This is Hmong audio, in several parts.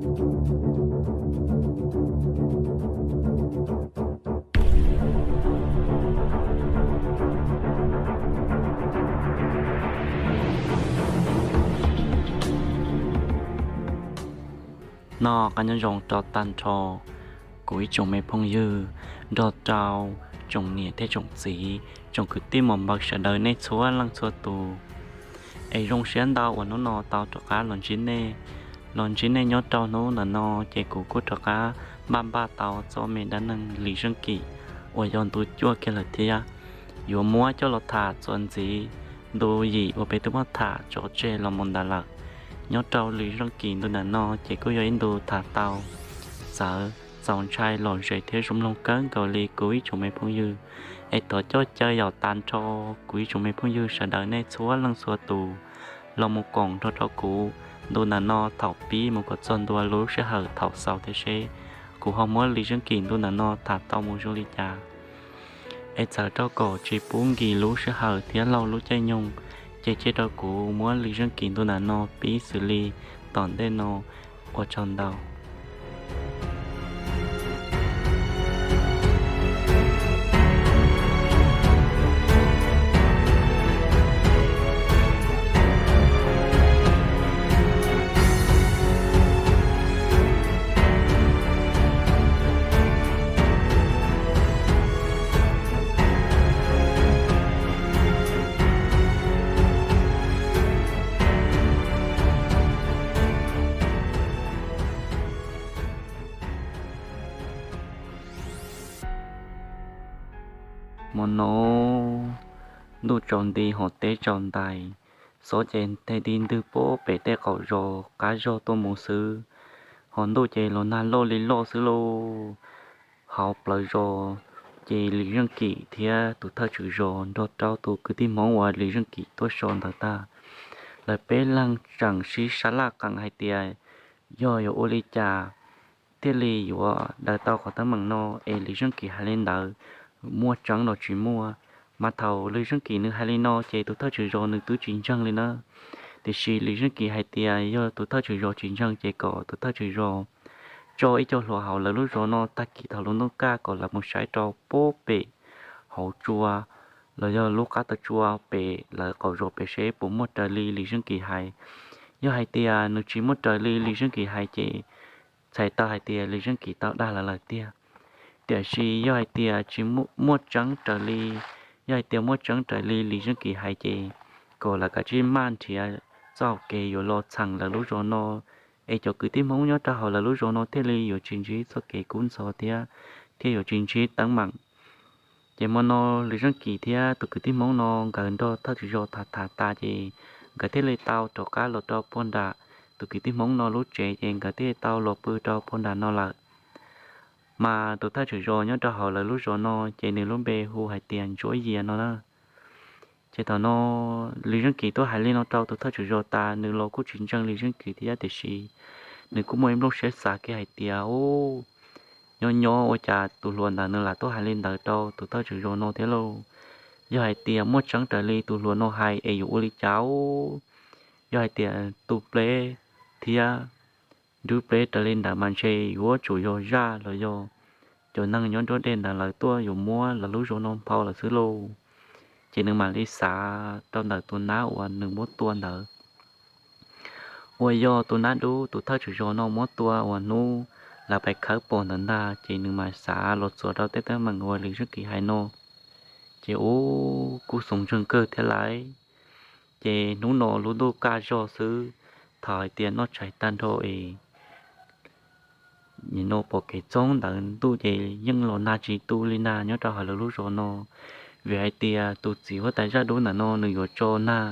Noj qab nyob zoo rau tag nrho kuv ib tsoom me phooj ywg, nrog rau tsoom niam thiab tsoom txiv, tsoom kwv tij muam npawg sawv daws nej txhua leej txhua tus. Es zoo siab ntau uas hnub no tau rov qab los ntsib nej, los ntsib nej nyob rau hnub ntawm no ces kuv kuj rov qab npaj npaj tau txoj me dab neeg Lis Zeej Kim uas yog ntu cuaj kiag lawm thiab. Yuav muab coj los tham txuas ntxiv ntu yim uas peb twb muab tham tso tseg los mus ntawd lawm. Nyob rau Lis Zeej Kim ntu ntawm no ces kuj yog ib ntu tham tau txawv, txaus ntshai lom zem thiab zoo mloog kawg nkaus li kuv ib tsoom me phooj ywg. Es thov coj caw yaum tag nrho kuv ib tsoom me phooj ywg sawv daws nej txhua leej txhua tus los mus koom nrog rau kuv ntu ntawm no thaum pib mus kom txog ntua lub sij hawm thaum xaus thiab seb kuv ho muab Lis Zeej Kim ntu ntawm no tham tau mus zoo li cas. Es txawm rau kom tsis pub nkim lub sij hawm thiab laug lub caij nyoog, ces cia rau kuv muab Lis Zeej Kim ntu ntawm no pib xws li tom ntej no. Ua tsaug ntau. Hmo no ntuj tsaus nti hos teb tsaus ntais, xob ces thej ti ntwg pem tej qaum zos qab zog tuaj mus xwb. Hos ntuj ces los nag loj li loj xwb lauj. Hauv plawv zos ces Lis Zeej Kim thiab tus thawj tswm zos nrog rau tus kwv tij Hmoob uas Lis Zeej Kim tuaj so ntawd tag, lawv peb leeg tseem sib sab laj qees hais tias yog yuav ua li cas thiaj li yuav daws tau qhov teeb meem no es Lis Zeej Kim hais li ntawd muaj tseeb los tsis muaj. Mas thaum Lis Zeej Kim nws hais li no ces tus thawj tswm zos nws twb tsis ntseeg li na. Tiam sis Lis Zeej Kim hais tias yog tus thawj tswm zos tsis ntseeg ces kom tus thawj tswm zos tso ib co hluas hauv lawv lub zos no tag kis thaum lub ntuj kaj kom lawv mus saib rau pem hauv tsua los yog lub qab taw tsua pem lawv qaum zos pem seb puas muaj raws li Lis Zeej Kim hais. Yog hais tias nws tsis muaj raws li Lis Zeej Kim hais ces txhais tau hais tias Lis Zeej Kim tau dag lawv lawm tiag. Tiam sis yog hais tias tsis muaj tseeb raws li, yog hais tias muaj tseeb raws li Lis Zeej Kim hais ces kom lawv kav tsij maj nrhiav txoj hau kev yuav los txheem lawv lub zos no, es cov kwv tij Hmoob nyob rau hauv lawv lub zos no thiaj li yuav tsis ntsib txoj kev kub ntxhov thiab thiaj yuav tsis ntsib teeb meem. Ces hmo no Lis Zeej Kim thiab tus kwv tij Hmoob no nkawd nrog thawj tswm zos tham tham tas ces nkawd thiaj li tau rov qab los rau pog nram tus kwv tij Hmoob no lub tsev ces nkawd thiaj li tau los pw rau pog nram no lawm. Mas tus thawj tswm zos nyob rau hauv lawv lub zos no ces nws lub npe hu hais tias Ntsuab Yias no na. Ces thaum no Lis Zeej Kim tuaj hais li no rau tus thawj tswm zos tas nws los kuj tsis ntseeg Lis Zeej Kim thiab tiam sis nws kuj muaj ib nplooj siab xav kiag hais tias, u, nyob nyob ua cas tus hluas ntawd nws lam tuaj hais li ntawd rau tus thawj tswm zos no thiab lauj. Yog hais tias muaj tseeb raws li tus hluas no hais es yuav ua li cas? Yog hais tias tu pleb thiab nrub pleb raws li ntawd mas ntshe yuav tsum yog zaj los yog cov neeg nyob nruab dej ntawd lawv tuaj yuav muab lawv lub zos no nphau lawm xwb lauj. Ces nws mam li xav rau ntawm tus nab uas nws muab tua ntawd, uas yog tus nab dub tus thawj tswm zos no muab tua uas hnub lawv pais khawb pom ntawd ntag, ces nws mam xav los txuas rau tej teeb meem uas Lis Zeej Kim hais no. Ces ub, kuj xoo ntseeg kawg thiab lauj. Ces hnub no lub ntuj kaj zog xwb, thaum hais tias noj tshais tag nrho es nim no pom kev txoog ntawd ntuj ces yeej los nag tsis tu li nag nyob rau hauv lawv lub zos no. Vim hais tias tus txiv huab tais zaj dub ntawm no nws yuav tso nag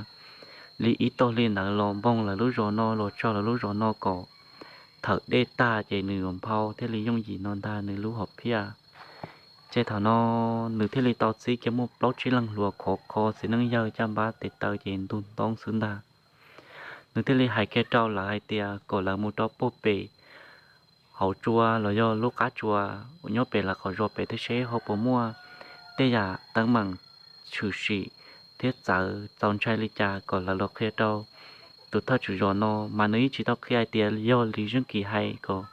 li ib tog hli ntawd los npoog lawv lub zos no los tso lawv lub zos no kom thawm dej tag ces nws yuav nphau thiaj li yooj yim no ntag nws lub hom phiaj. Ces thaum no nws thiaj li tau txib kiag muaj plaub tsib leeg hluas khov kho txiv neej yawg caj npab tes taw ces ntug ntoob xwb ntag. Nws thiaj li hais kiag rau lawv hais tias kom lawv mus rau puag pem hauv tsua los yog lub qab tsua uas nyob pem lawv qaum zos pem thiab seb ho puas muaj tej yam teeb meem tshwm sim thiab txawv txaus ntshai li cas kom lawv los qhia rau Tus thawj tswm zos no mas nws yeej tsis tau qhia hais tias yog Lis Zeej Kim hais kom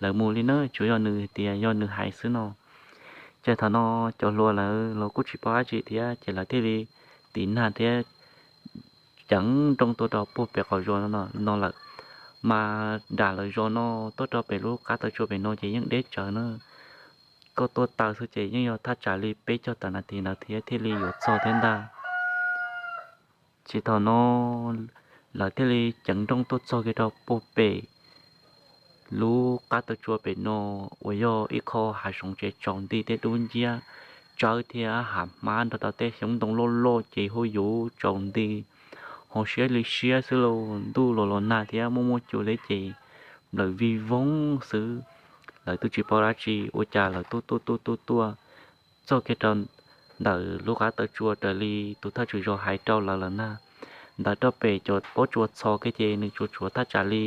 lawv mus li na, tsuas yog nws hais tias yog nws hais xwb no. Ces thaum no cov hluas lawv los kuj tsis paub dab tsi thiab, ces lawv thiaj li tiv nag thiab ceev nrooj tuaj rau puag pem qhov zos no lawm. Mas nram lawv zos no tuaj rau pem lub qab taw tsua pem no ces yeej deb tsawv na. Koj tuaj taw xwb ces yeej yog thaj tsam li peb caug tawm nas this ntawd thiab thiaj li yuav txog thiab ntag. Ces thaum no lawv thiaj li ceev nrooj tuaj txog kiag rau puag pem lub qab taw tsua pem no, uas yog ib qho hav zoov tsev tsaus nti thiab dub nciab, tsawb thiab hav hmab nrog rau tej xyoob ntoo loj loj ces hu yuv tsaus nti, ho siab li siab xwb lauj. Ntuj los los nag thiab muaj muaj cua thiab ces nplawm vig voog xwb. Lawv twb tsis paub dab tsi, ua cas lawv tuaj tuaj tuaj tuaj tuaj txog kiag rau ntawm lub qab taw tsua raws li tus thawj tswm zos hais rau lawv lawm na. Ntawd rau pem cov pob tsuas txhos kiag ces nws tsuas tshuav thaj tsam li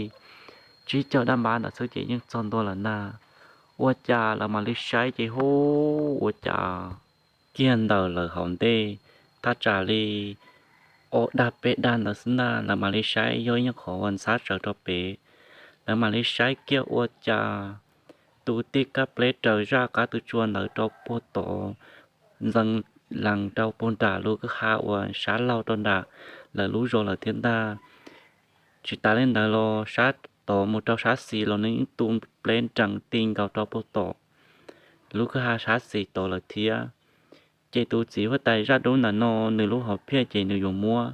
tsib caug dab npab ntawd xwb ces yeej txog ntua lawm ntag. Ua cas lawv mam li saib ces hu, ua cas kiag ntawm lawv hauv ntej thaj tsam li ob daj peb daj ntawd xwb ntag, lawv mam li saib yog ib nyuag qhov uas ntxhab tsawv rau pem. Lawv mam li saib kiag ua cas tus tij kab pleb raws zaj qab taw tsua ntawd rau puag tod, ntxeev lees rau puag nram lub kwj ha uas sab laug rau nram lawv lub zos lawm thiab ntag. Tsis tas li ntawd los sab tod mus rau sab xis los nws yeej tu pleb nrees ti nkaus rau puag tom lub kwj ha sab xis tod lawm thiab. Ces tus txiv huab tais zaj dub ntawm no nws lub hom phiaj ces nws yuav muab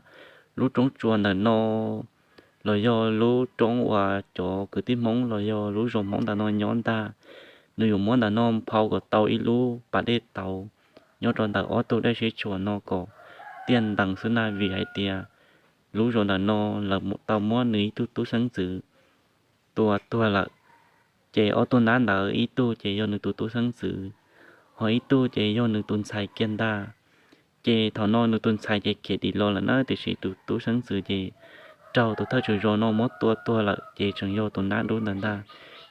lub roob tsua ntawm no los yog lub roob uas cov kwv tij Hmoob los yog lub zos Hmoob ntawm no nyob ntag, nws yuav muab ntawm no nphau kom tau ib lub pas dej tauv nyob rau ntawm ob tug dej siab tshuam no kom tiaj ntees xwb na, vim hais tias lub zos ntawm no lawv tau muab nws ib tug tub xeeb ntxwv tua tuag lawm. Ces ob tug nab ntawd ib tug ces yog nws tus tub xeeb ntxwv, ho ib tug ces yog nws tus ntxhais kiag ntag. Ces thaum no nws tus ntxhais ces khiav dim los lawm na, tiam sis tus tub xeeb ntxwv ces raug tus thawj tswm zos no muab tua tuag lawm, ces tseem yog tus nab dub ntawd ntag.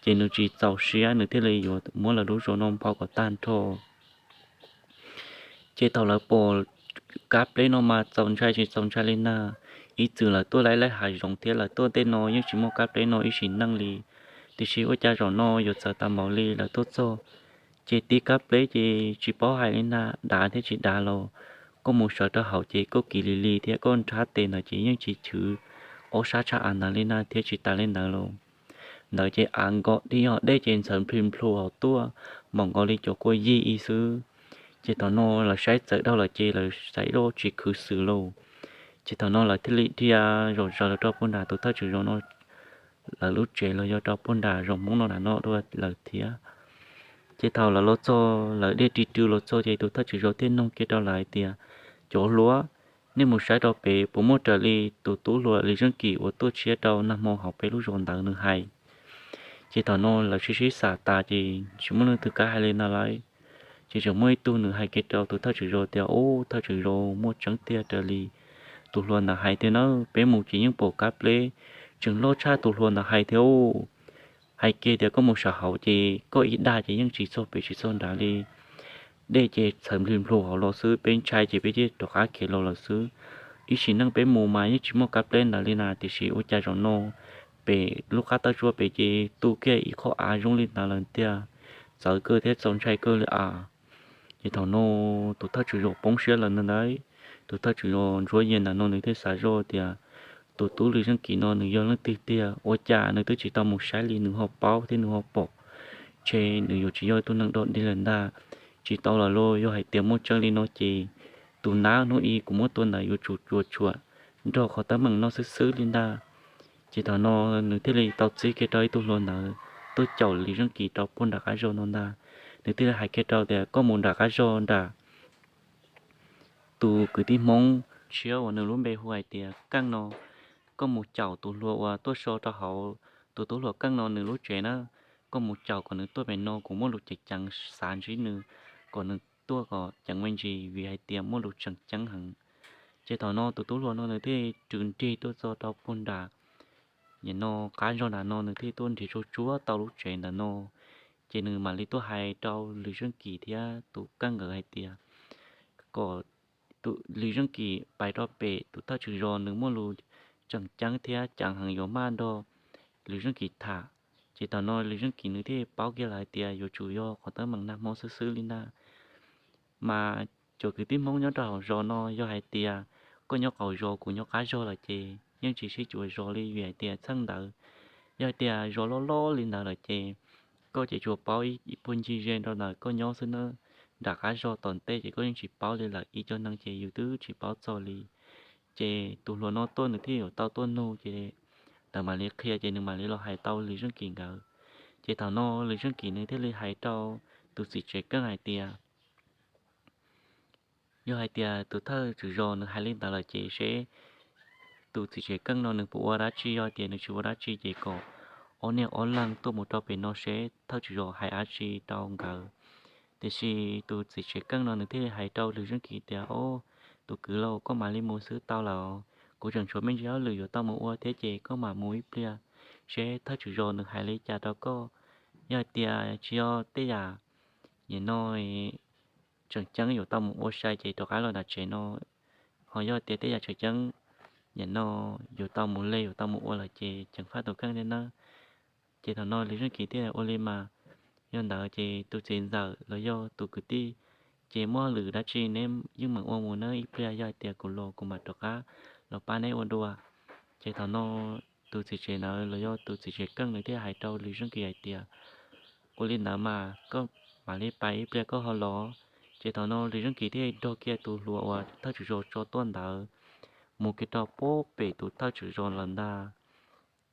Ces nws tsis txaus siab, nws thiaj li yuav muab lawv lub zos no nphau kom tag nrho. Ces thaum lawv pom kab pleb no mas txaus ntshai tsis txaus ntshai li na. Ib txwm lawv tuaj laib laib hav zoov thiab lawv tuaj tej no yeej tsis muaj kab pleb no ib sim neej li, tiam sis ua cas zaum no yuav txawv tas npaum li. Lawv tuaj txog ces tib kab pleb ces tsis paub hais li na, dav thiab tsis dav los koj mus sawv rau hauv ces koj kiv li li thiab koj nrhab tes ntawd ces yeej tsis chwv ob sab tshaj av ntawd li na, thiab tsis tas li ntawd los ntawd ces av nkos dib, ho dej ces ntxhawv nplhis nplhus hauv tuaj, npaum nkaus li cov kua yig ib xwb. Ces thaum no lawv saib txawv dhau lawm ces lawv saib loj tsis khwv xwm lauj. Ces thaum no lawv thiaj li dhia zom zaws los rau puag nram tus thawj tswm zos no lawv lub tsev los yog rau puag nram zos Hmoob no nram no dua lawm thiab. Ces thaum lawv los txog, lawv dhia ri rw los txog ces tus thawj tswm zos thiaj noog kiag rau lawv hais tias, cov hluas, nej mus saib rau pem puas muaj raws li tus tub hluas Lis Zeej Kim uas tuaj tshiab rau nag hmo hauv peb lub zos ntawd nws hais? Ces thaum no lawv sib sib xam tas ces tsis muaj leej twg kav hais li ntawd lawm. Ces tseem muaj ib tug nws hais kiag rau tus thawj tswm zos tias, ub, thawj tswm zos, muaj tseeb tiag raws li tus hluas ntawd hais tiag na, peb mus ces yeej pom kab pleb tseem loj tshaj tus hluas ntawd hais thiab. Hais kiag tias koj mus sawv hauv ces koj ib dag ces yeej tsis txog pem tsis txog nrad li. Dej ces txhawv nplhis nplhus hauv los xwb, peb ntshai ces peb thiaj rov qab khiav los lawm xwb. Ib sim neej peb mus mas yeej tsis muaj kab pleb ntawd li na, tiam sis ua cas zaum no pem lub qab taw tsua pem ces tu kiag ib qho av zoo li ntawd lawm tiag. Txawv kawg thiab txaus ntshai kawg li as. Ces thaum no tus thawj tswm zos poob siab lawm ntag. Tus thawj tswm zos Ntsuab Yias ntawm no nws thiaj xav zoj tias, tus tub Lis Zeej Kim no nws yog leej twg tiag? Ua cas nws twb tsis tau mus saib li nws ho paub thiab nws ho pom? Ntshe nws yuav tsis yog ib tug neeg dog dig lawm ntag. Tsis tau lawm lauj, yog hais tias muaj tseeb li no ces tus nab hnub i kuv muab tua ntawd yuav tsum cuam tshuam nrog qhov teeb meem no xwb xwb li ntag. Ces thaum no nws thiaj li tau txib kiag rau ib tug hluas ntawd tuaj caum Lis Zeej Kim rau puag nram qab zos no ntag. Nws thiaj li hais kiag rau tias, koj mus nram qab zos nram tus kwv tij Hmoob tshiab uas nws lub npe hu hais tias Keej no, koj mus caum tus hluas uas tuaj so rau hauv tus tub hluas Keej no nws lub tsev na. Koj mus caum kom nws tuaj pem no, kuv muaj lus ceev ceev xav ntsib nws, kom nws tuaj kom ceev me ntsis vim hais tias muaj lus tseem ceeb heev. Ces thaum no tus tub hluas no nws thiaj rws nrig tuaj txog rau puag nram, nim no qab zos nram no nws thiaj tuaj nrhiav tsuag tsuag tau lub tsev ntawm no. Ces nws mam li tuaj hais rau Lis Zeej Kim thiab tus Keej nkawd hais tias, kom tus Lis Zeej Kim pais rau pem tus thawj tswm zos nws muaj lus tseem ceeb thiab ceev heev yuav maj nrog Lwm Zeej Kim tham. Ces thaum no Lwm Zeej Kim nws thiaj paub kiag lawm hais tias yuav tsum yog qhov teeb meem nag hmo xwb xwb li ntag. Mas cov kwv tij Hmoob nyob rau hauv zos no yog hais tias koj nyob qaum zos kuv nyob qab zos lawm ces yeej tsis sib cuag zos li, vim hais tias txheej ntawd yog hais tias zos loj loj li ntawd lawm ces koj ces tsuas paub ib puag ncig ze rau ntawm koj nyob xwb na. Nram qab zos tom ntej ces koj yeej tsis paub li lawm, ib co neeg ces yus twb tsis paub txog li. Ces tus hluas no tuaj nws thiaj yuav tau tuaj nug ces lawv mam li qhia ces nws mam li los hais tau Lwm Zeej Kim nkawd. Ces thaum no Lwm Zeej Kim nws thiaj li hais rau tus txiv tsev keej hais tias yog hais tias tus thawj tswm zos nws hais li ntawd lawm ces seb tus txiv tsev keej no nws puas ua dab tsi, yog tias nws tsis ua dab tsi ces kom ob niag ob leeg tuaj mus rau pem no seb thawj tswm zos hais dab tsi rau nkawd. Tiam sis tus txiv tsev keej no nws thiaj li hais rau Lwm Zeej Kim tias, Au, tus kwv lauj, koj mam li mus xwb tau lawm, kuv tseem tshuav me ntsis hauj lwm yuav tau mus ua thiab ces koj mam mus ib pliag seb thawj tswm zos nws hais li cas rau koj. Yog hais tias tsis yog tej yam nim no tseem ceeb yuav tau mus ua sai ces rov qab los nram tsev no, ho yog tias tej yam tseem ceeb nim no yuav tau mus li yuav tau mus ua lawm ces ceev faj tus kheej thiab nawb. Ces thaum no Lwm Zeej Kim thiaj ua li mas, yog ntawd ces tus txiv ntxawm los yog tus kwv tij, ces muaj hauj lwm dab tsi neb yeej meem ua mus nawb, ib pliag yog hais tias kuv los kuv mam rov qab los pab neb ua dua. Ces thaum no tus txiv tsev ntawd los yog tus txiv tsev keej nws thiaj hais rau Lwm Zeej Kim hais tias, Ua li ntawd mas koj mam li pais ib pliag koj ho los. Ces thaum no Lwm Zeej Kim thiaj nrog kiag tus hluas uas thawj tswm zos tso tuaj ntawd mus kiag rau pem tus thawj tswm zos lawm ntag.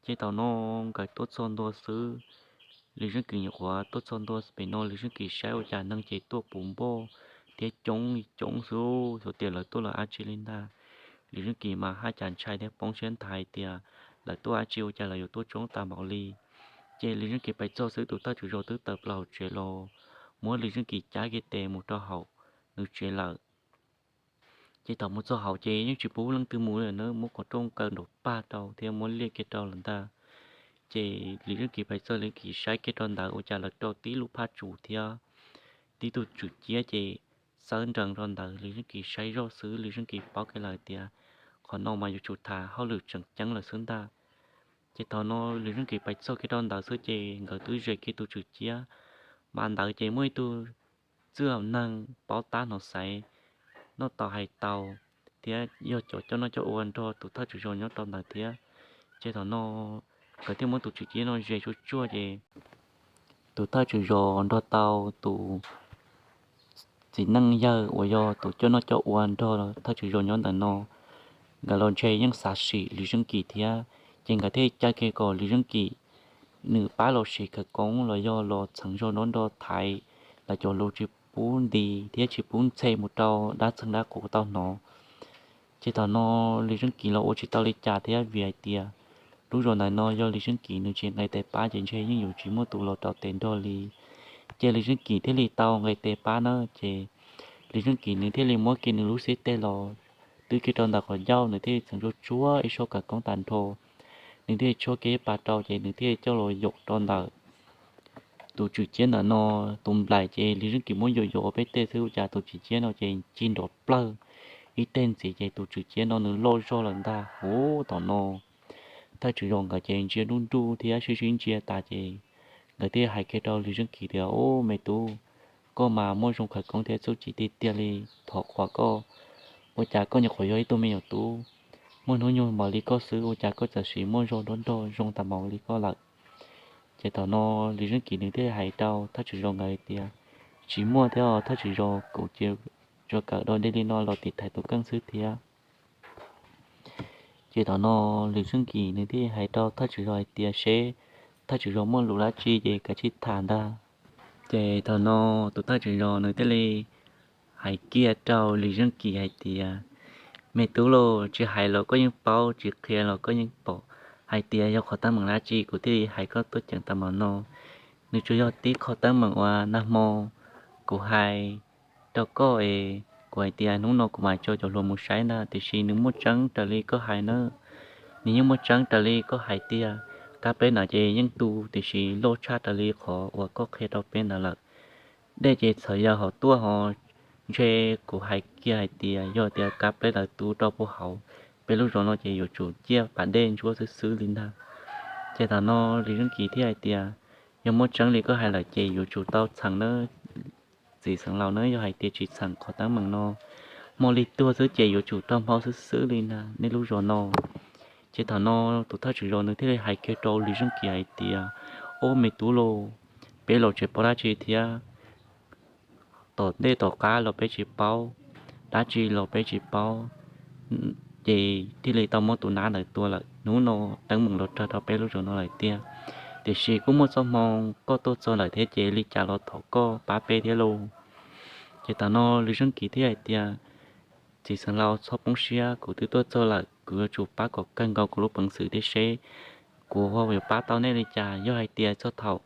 Ces thaum no nkawd tuaj txog ntua xwb, Lwm Zeej Kim nyuam qhuav tuaj txog ntua pem no, Lwm Zeej Kim saib ua cas neeg ces tuaj puv npoj thiab coob coob xwb, xyov tias lawv tuaj los dab tsi li ntag. Lwm Zeej Kim mas haj cas ntshai thiab poob siab nthav hais tias lawv tuaj dab tsi ua cas lawv yuav tuaj coob tas npaum li. Ces Lwm Zeej Kim pais txog xwb tus thawj tswm zos twb tawm plaws hauv tsev los muab Lwm Zeej Kim cab kiag tes mus rau hauv nws tsev lawm. Ces thaum mus txog hauv ces yeej tsis pub leej twg mus li na, muab qhov rooj kaw nraum pag rau thiab muab liaj kiag rau lawm ntag. Ces Lwm Zeej Kim pais txog, Lwm Zeej Kim saib kiag rau ntawd ua cas lawv rau tib lub phaj tsum thiab tib tug tswm ciab ces xawb nrees rau ntawd. Lwm Zeej Kim saib zoj xwb Lwm Zeej Kim paub kiag lawm tias qhov no mas yuav tsum tham hauj lwm tseem ceeb lawm xwb ntag. Ces thaum no Lwm Zeej Kim pais txog kiag rau ntawd xwb ces nkawd twb ze kiag tus tswm ciab. Mas ntawd ces muaj ib tug txwj laus neeg paub tab hnov xaiv, noj tau hais tau thiab yog cov coj noj coj ua nrog tus thawj tswm zos nyob rau ntawd thiab. Ces thaum no nkawd thiaj muab tus tswm ciab no ze tsuaj tsuaj ces tus thawj tswm zos nrog tau tus txiv neej yawg uas yog tus coj noj coj ua nrog thawj tswm zos nyob ntawm no, nkawd los ntshe yeej xav sim Lwm Zeej Kim thiab. Ces nkawd thiaj caw kiag kom Lwm Zeej Kim nws pab los sim khawv koob los yog los txheev zog nrog nrog thaiv lawv cov lus tsis pub nti thiab tsis pub ntxhe mus rau dab txheej dab qus tau hnov. Ces thaum no Lwm Zeej Kim los ua tsis tau li cas thiab vim hais tias lub zos ntawm no yog Lwm Zeej Kim nws tsis nqis tes pab ces ntshe yeej yuav tsis muaj tus los rau tes nrog li. Ces Lwm Zeej Kim thiaj li tau nqis tes pab na. Ces Lwm Zeej Kim nws thiaj li muab kiag nws lub xib teg los twb kiag rau ntawm qhov ncauj, nws thiaj li txheev tsuaj tsuaj ib suab khawv koob tag nrho, nws thiaj li tshuab kiag ib pas rau ces nws thiaj li coj los yaum rau ntawm tus tswm ciab ntawm no tus nplaim. Ces Lwm Zeej Kim muab yaum yaum ua peb teg xwb ua cas tus tswm ciab no ces ci nrov plawg ib teg ntxiv ces tus tswm ciab no nws loj zog lawm ntag. Huv, thaum no thawj tswm zos nkawd ces ntsia nruj nruj thiab sib sib ntsia tas ces nkawd thiaj hais kiag rau Lwm Zeej Kim tias, Ub, me tub, koj mas muaj zoo khawv koob thiab txuj ci tiag tiag li. Thov qhuas koj, ua cas koj nyuam qhuav yog ib tug me nyuam tub muaj hnub nyoog npaum li koj xwb ua cas koj txawm sim muaj zog nrog nrog zoo tas npaum li koj lawm. Ces thaum no Lwm Zeej Kim nws thiaj hais rau thawj tswm zos nkawd tias, Tsis muaj thiab os thawj tswm zos, kuv cia tsuas kawm do dej li no los tiv thaiv tus kheej xwb thiab. Ces thaum no Lwm Zeej Kim nws thiaj hais rau thawj tswm zos hais tias, Seb thawj tswm zos muaj lus dab tsi ces kav tsij tham ntag. Ces thaum no tus thawj tswm zos nws thiaj li hais kiag rau Lwm Zeej Kim hais tias, Me tub lauj, tsis hais los koj yeej paub, tsis qhia los koj yeej pom hais tias yog qhov teeb meem dab tsi kuv thiaj li hais koj tuaj ceev tas npaum no. Nws tsuas yog tib qho teeb meem uas nag hmo kuv hais rau koj es kuv hais tias hnub no kuv mam tso cov hluas mus saib ntag, tiam sis nws muaj tseeb raws li koj hais na. Nws yeej muaj tseeb raws li koj hais tiag. Kab pleb ntawd ces yeej tu, tiam sis loj tshaj raws li qhov uas koj qhia rau peb ntawd lawm. Dej ces txhawm yog hauv tuaj ho, ntshe kuv hais kiag hais tias yog tias kab pleb ntawd tu rau puag hauv peb lub zos no ces yuav tsum ciaj pas dej ntsuab xwb xwb li ntag. Ces thaum no Lis Zeej Kis thiaj hais tias, yog muaj tseeb li koj hais lawm ces yuav tsum tau txheem nawb txiv xeev laus nawb, yog hais tias tsis txheem qhov teeb meem no, muaj li tuag xwb ces yuav tsum raug npau xwb xwb li ntag nej lub zos no. Ces thaum no tus thawj tswm zos nws thiaj li hais kiag rau Lis Zeej Kis hais tias, ob me tub lauj, peb los tsis paub dab tsi thiab, tom ntej tom qab los peb tsis paub, dab tsi los peb tsis paub, ces thiaj li tau muab tus nab ntawd tua lawm. Hnub no teeb meem los raug rau peb lub zos no lawm tiag, tiam sis kuj muaj txoj hmoo koj tuaj txog lawm thiab ces li cas los thov koj pab peb thiab lauj. Ces thaum no Lis Zeej Kis thiaj hais tias, txiv xeev laus txhob poob siab, kuv twb tuaj txog lawm, kuv yuav tsum pab kom kawg nkaus kuv lub peev xwm thiab seb kuv ho yuav pab tau nej li cas. Yog hais tias txog thaum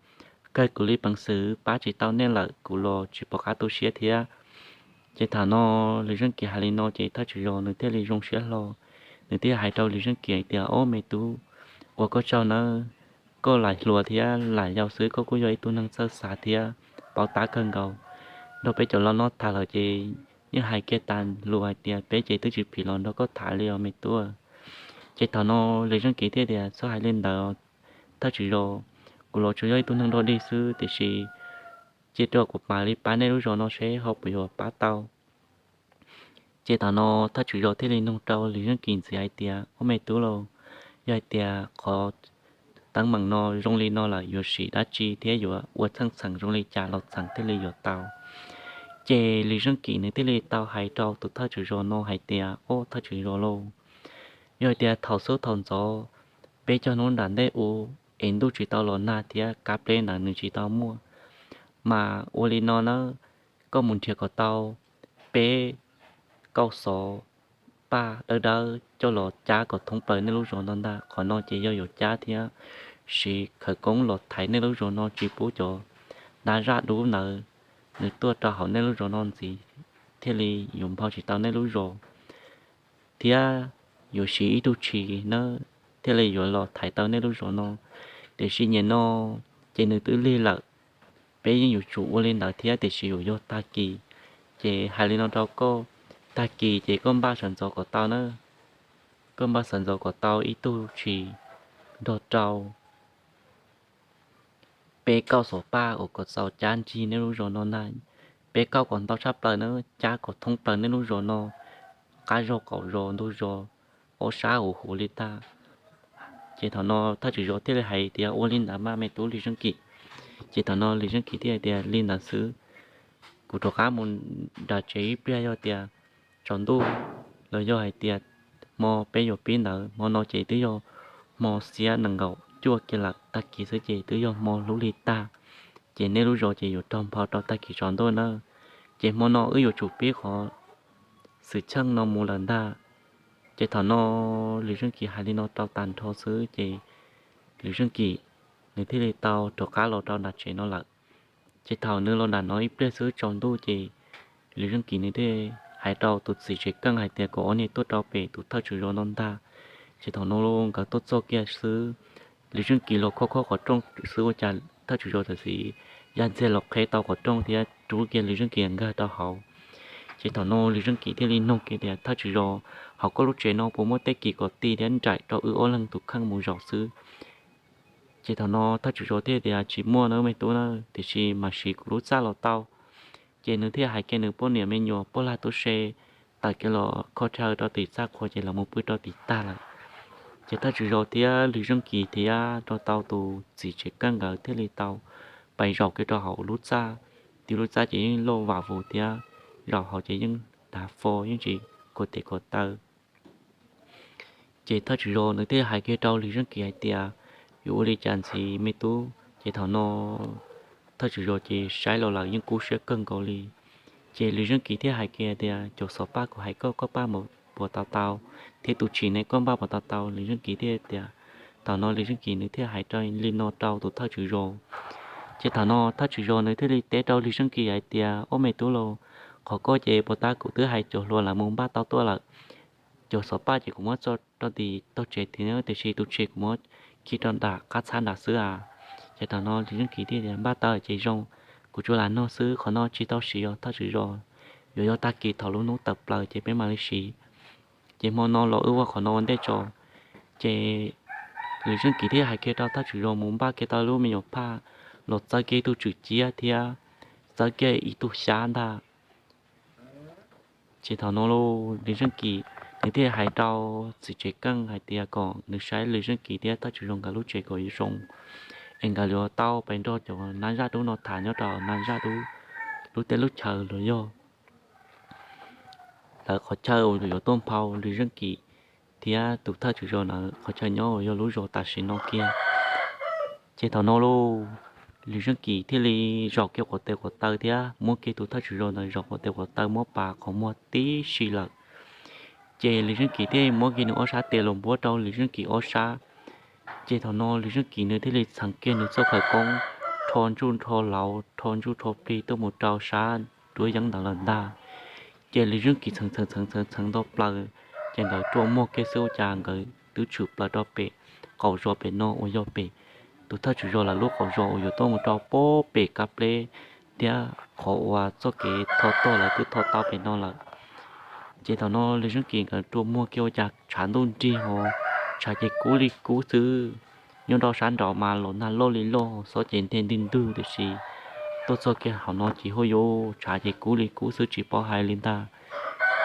kawg kuv li peev xwm pab tsis tau nej lawm kuv los tsis pom qab tu siab thiab. Ces thaum no Lis Zeej Kis hais li no ces thawj tswm zos nws thiaj li zoo siab hlo, nws thiaj hais rau Lis Zeej Kis hais tias, ob me tub, ua koj tsaug nawb, koj lam hluas thiab lam yau xwb koj kuj yog ib tug neeg txawj xav thiab paub tab kawg nkaus. Nrog peb cov laus nyob tham lawm ces yeej hais kiag tas lus hais tias peb ces twb tsis phim los nrog koj tham li os me tub. Ces thaum no Lis Zeej Kis thiaj tias, txhob hais li ntawd, thawj tswm zos, kuv los tsuas yog ib tug neeg dog dig xwb tiam sis cia rau kuv mam li pab nej lub zos no seb ho puas yuav pab tau. Ces thaum no thawj tswm zos thiaj li nug rau Lis Zeej Kis ntxiv hais tias, ob me tub lauj, yog hais tias qhov teeb meem no zoo li no lawm yuav siv dab tsi thiab yuav ua txheej txheem zoo li cas los txheem thiaj li yuav tau. Ces Lis Zeej Kis nws thiaj li tau hais rau tus thawj tswm zos no hais tias, ob thawj tswm zos lauj, yog hais tias thaum xub thaum ntxov peb cog hnub nram ntej ua es ntuj tsis tau los nag thiab kab pleb ntawd nws tsis tau muaj, mas ua li no nawb, koj mus nrhiav kom tau peb kauj xov paj dawb dawb coj los cab kom thoob plaws nej lub zos no ntag. Qhov no ces yog yuav cab thiab siv khawv koob los thaiv nej lub zos no tsis pub cov dab zaj dub ntawd nws tuaj rau hauv nej lub zos no ntxiv, thiaj li yuav nphau tsis tau nej lub zos, thiab yuav siv ib tug tshis nawb thiaj li yuav los thaiv tau nej lub zos no. Tiam sis nim no ces nws twb lig lawm, peb yeej yuav tsum ua li ntawd thiab tiam sis yuav yog tag kis. Ces hais li no rau koj, tag kis ces koj npaj sawv ntxov kom tau nawb, koj npaj sawv ntxov kom tau ib tug tshis nrog rau peb kauj xov paj uas kom txaus cab nrig nej lub zos no ntag. Peb kauj kom ntau tshaj plaws nawb, cab kom thoob plaws nej lub zos no, qab zos qaum zos ntug zos, ob sab huv huv li tag. Ces thaum no thawj tswm zos thiaj li hais tias, ua li ntawd mas me tub Lis Zeej Kis. Ces thaum no Lis Zeej Kis thiaj hais tias, li ntawd xwb, kuv rov qab mus nram tsev ib pliag, yog tias tsaus ntuj los yog hais tias hmo peb yuav pib ntawd, hmo no ces twb yog hmo xiab nees nkaum cuaj kiag lawm, tag kis xwb ces twb yog hmo hlub lig tag, ces nej lub zos ces yuav raug nphau rau tag kis tsaus ntuj nawb. Ces hmo no wb yuav tsum pib qhov xwm txheej no mus lawm ntag. Ces thaum no Lis Zeej Kis hais li no rau tag nrho xwb ces Lis Zeej Kis nws thiaj li tau rov qab los rau nram tsev no lawm. Ces thaum nws los nram no ib pliag xwb tsaus ntuj ces Lis Zeej Kis nws thiaj hais rau tus txiv tsev keej hais tias kom ob niag tuaj rau pem tus thawj tswm zos no ntag. Ces thaum no nkawd tuaj txog kiag xwb, Lis Zeej Kis los khob khob qhov rooj xwb ua cas thawj tswm zos tam sim ya ntxiag los qheb tau qhov rooj thiab rub kiag Lis Zeej Kis nkag rau hauv. Ces thaum no Lis Zeej Kis thiaj li nug kiag tias, thawj tswm zos, hauv koj lub tsev no puas muaj tej kis kom ti thiab nraim rau wb ob leeg tus kheej mus zaum xwb? Ces thaum no thawj tswm zos thiaj tias, tsis muaj nawb me tub na, tiam sis mam siv kuv lub txaj los tau. Ces nws thiaj hais kiag nws poj niam me nyuam poj lag tub se tawm kiag los kho chaw rau tim txaj qhua ces los mus pw rau tim tag lawm. Ces thawj tswm zos thiab Lis Zeej Kis thiab rau tau tus txiv tsev keej nkawd thiaj li tau pais zaum kiag rau hauv lub txaj. Tim lub txaj ces yeej loj vam vus thiab zaum hauv ces yeej dav fo yeej tsis khuam tes khuam taw. Ces thawj tswm zos nws thiaj hais kiag rau Lis Zeej Kis hais tias, yuav ua li cas ntxiv me tub? Ces thaum no thawj tswm zos ces saib los lawm yeej kub siab kawg nkaus li. Ces Lis Zeej Kis thiaj hais kiag tias, cov xov paj kuv hais koj, koj paj puas tau tau, thiab tus tshis ne koj npaj puas tau tau? Lis Zeej Kis thiaj tias, thaum no Lis Zeej Kis nws thiaj hais li no rau tus thawj tswm zos. Ces thaum no thawj tswm zos nws thiaj li teb rau Lis Zeej Kis hais tias, ob me tub lauj, qhov koj ces puas tau, kuv twb hais cov hluas lawv mus npaj tau tuaj lawm. Cov xov paj ces kuv muab tso rau tim tog tsev tid, tiam sis tus tshis kuv muab khi rau nram qab txhab nram xwb a. Ces thaum no Lis Zeej Kis thiaj tias, npaj tau ces zoo, kuv tsuas lam nug xwb, qhov no tsis tau siv os thawj tswm zos, yuav yog tag kis thaum lub hnub tawm plaws ces peb mam li siv. ces hmo no los wb ua qhov no ua ntej tso. Ces Lwm Zeej Kim thiaj hais kiag rau thawj tswm zos mus npaj kiag tau lub me nyuam phaj los txawb kiag ib tug tswm ciab thiab txawb kiag ib tug xyab ntag. Ces thaum no Lwm Zeej Kim nws thiaj hais rau txiv tsev keej hais tias kom nws saib Lwm Zeej Kim thiab thawj tswm zos nkawd lub tsev kom zoo, es nkawd yuav tau pais nrog cov nab zaj dub no tham nyob rau nab zaj dub lub teb lub chaw los yog lawv qhov chaw uas yuav tuaj nphau Lwm Zeej Kim thiab tus thawj tswm zos ntawd qhov chaw nyob uas yog lub zos tam sim no kiag. Ces thaum no Lwm Zeej Kim thiaj li zaum kiag quav tes quav taw thiab muab kiag tus thawj tswm zos ntawd zaum quav tes quav taw muab pas qhov muag tib si lawm. Ces Lwm Zeej Kim thiaj muab kiag nws ob sab tes los npuab rau Lwm Zeej Kim ob sab. Ces thaum no Lwm Zeej Kim nws thiaj li txheev kiag nws txoj khawv koob rho ntsuj rho lauv rho ntsuj rho plig tuaj mus rau sab duab yeeb ntawd lawm ntag. Ces Lwm Zeej Kim txheev txheev txheev txheev txheev tau plaws, ces nkawd rua muag kiag xwb ua cas nkawd twb tshwm plaws rau pem qaum zos pem no uas yog pem tus thawj tswm zos lawv lub qaum zos uas yuav tuaj mus rau pem kab pleb thiab qhov uas txoj kev tho tog lawv twb tho tau pem no lawm. Ces thaum no Lwm Zeej Kim nkawd rua muag kiag ua cas tshav ntuj nrig ho tshav ces kub li kub xwb. Nyob rau sab nraud mas los nag loj li loj xob ces nteg ntwg ntwg tiam sis tuaj txog kiag hauv no ces huj yuv tshav ces kub li kub xwb tsis paub hais li ntag.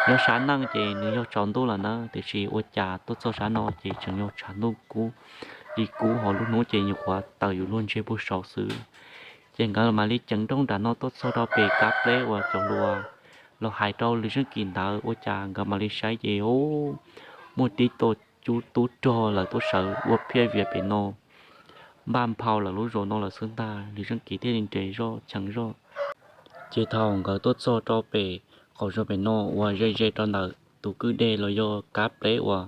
Nyob sab neej ces nws yog tsaus ntuj lawm na tiam sis ua cas tuaj txog sab no ces tseem yog tshav ntuj kub li kub ho lub hnub ces nyuam qhuav tawm yus luag ntseg puag saud xwb. Ces nkawd mam li ceev nrooj nram no tuaj txog rau pem kab pleb uas cov hluas los hais rau Lwm Zeej Kim ntawd ua cas nkawd mam li saib ces muaj tib tug tub rog lawv tuaj sawv ua phiaj vias pem no npaj nphau lawv lub zos no lawm xwb ntag. Lwm Zeej Kim thiaj li nres zoj cheem zoj. Ces thaum nkawd tuaj txog rau pem qaum zos pem no uas ze ze rau ntawm tus kwj deg los yog kab pleb uas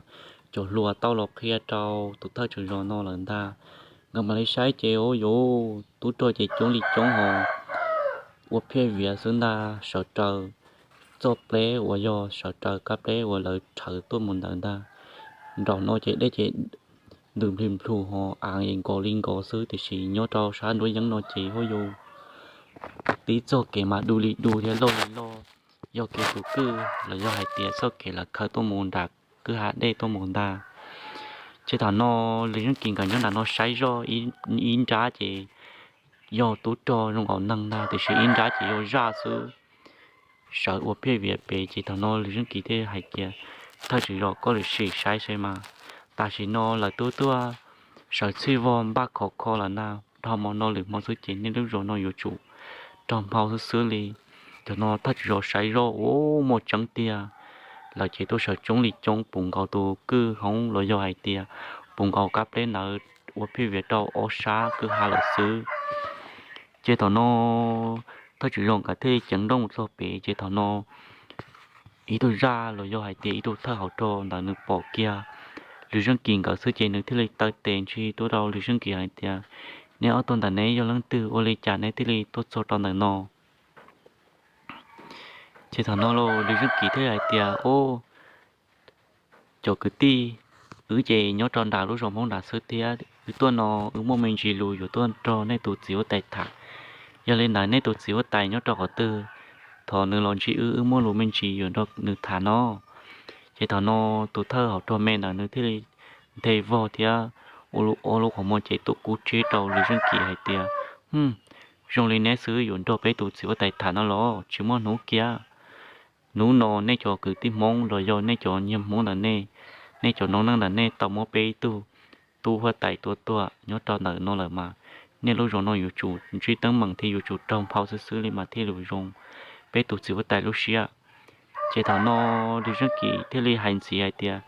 cov hluas tau los qhia rau tus thawj tswm zos no lawm ntag, nkawd mam li saib ces ua yuav tub rog ces coob li coob ho ua phiaj vias xwb ntag, sawv raws txoj pleb uas yog sawv raws kab pleb uas lawv rhawv tuaj mus ntawd ntag. Nraum no ces dej ces ntws nplhis nplhus ho aav es nkaus li nkaus xwb tiam sis nyob rau sab nruab yeeb no ces ua yuav tib txoj kev mas du li du thiab loj li loj, yog kev tus kwj los yog hais tias txoj kev lawv khaws tuaj mus nram kwj ha dej tuaj mus ntag. Ces thaum no Lwm Zeej Kim nkawd nyob nram no saib zoj ib nrab ces yog tub rog zoo nkaus neeg ntag tiam sis ib nrab ces yog zaj xwb, sawv ua phiaj vias pem. Ces thaum no Lwm Zeej Kim thiaj hais tias, thawj tswm zos koj sim saib saib mas, tam sim no lawv twb tuaj sawv txhij vog npaj khov kho lawm ntag, dhau hmo no lwm hmo xwb ces nej lub zos no yuav tsum raug nphau xwb xwb li. Thaum no thawj tswm zos saib zoj ua muaj tseeb tiag, lawv ces tuaj sawv coob li coob puv nkaus tus kwj hoob los yog hais tias puv nkaus kab pleb ntawd ua phiaj vias rau ob sab kwj ha lawm xwb. Ces thaum no thawj tswm zos nkawd thiaj li ceev nrooj txog pem ces thaum no ib tug zaj los yog hais tias ib tug thawj hauv rog ntawd nws pom kiag Lwm Zeej Kim nkawd xwb ces nws thiaj li taw tes ntsis tuaj rau Lwm Zeej Kim hais tias, neb ob tug ntawm neb yog leej twg ua li cas neb thiaj li tuaj txog rau ntawm no? Ces thaum no los Lwm Zeej Kim thiaj li hais tias, o, cov kwv tij, wb ces nyob rau nram lub zos Hmoob nram xwb thiab wb tuaj no wb muaj me ntsis lus yuav tuaj nrog nej tus txiv huab tais tham. Yog li ntawd nej tus txiv huab tais nyob rau qhov twg? Thov nws los ntsib wb, wb muaj lus me ntsis yuav nrog nws tham no. Ces thaum no tus thawj hauv rog me ntawd nws thiaj li nthe vog thiab ua lub qhov muag ces tuaj kub tsheb rau Lwm Zeej Kim hais tias, zoo li neb xwb yuav nrog peb tus txiv huab tais tham no los tsis muaj hnub kiag. Hnub no nej cov kwv tij Hmoob los yog nej cov nyiag Hmoob ntawm nej, nej cov noob neej ntawm nej tau muab peb ib tug tub huab tais tua tuag nyob rau ntawm no lawm mas, nej lub zos no yuav tsum ntsib teeb meem thiab yuav tsum raug nphau xwb xwb li mas thiaj li zoo peb tus txiv huab tais lub siab. Ces thaum no Lwm Zeej Kim thiaj li hais ntxiv hais tias,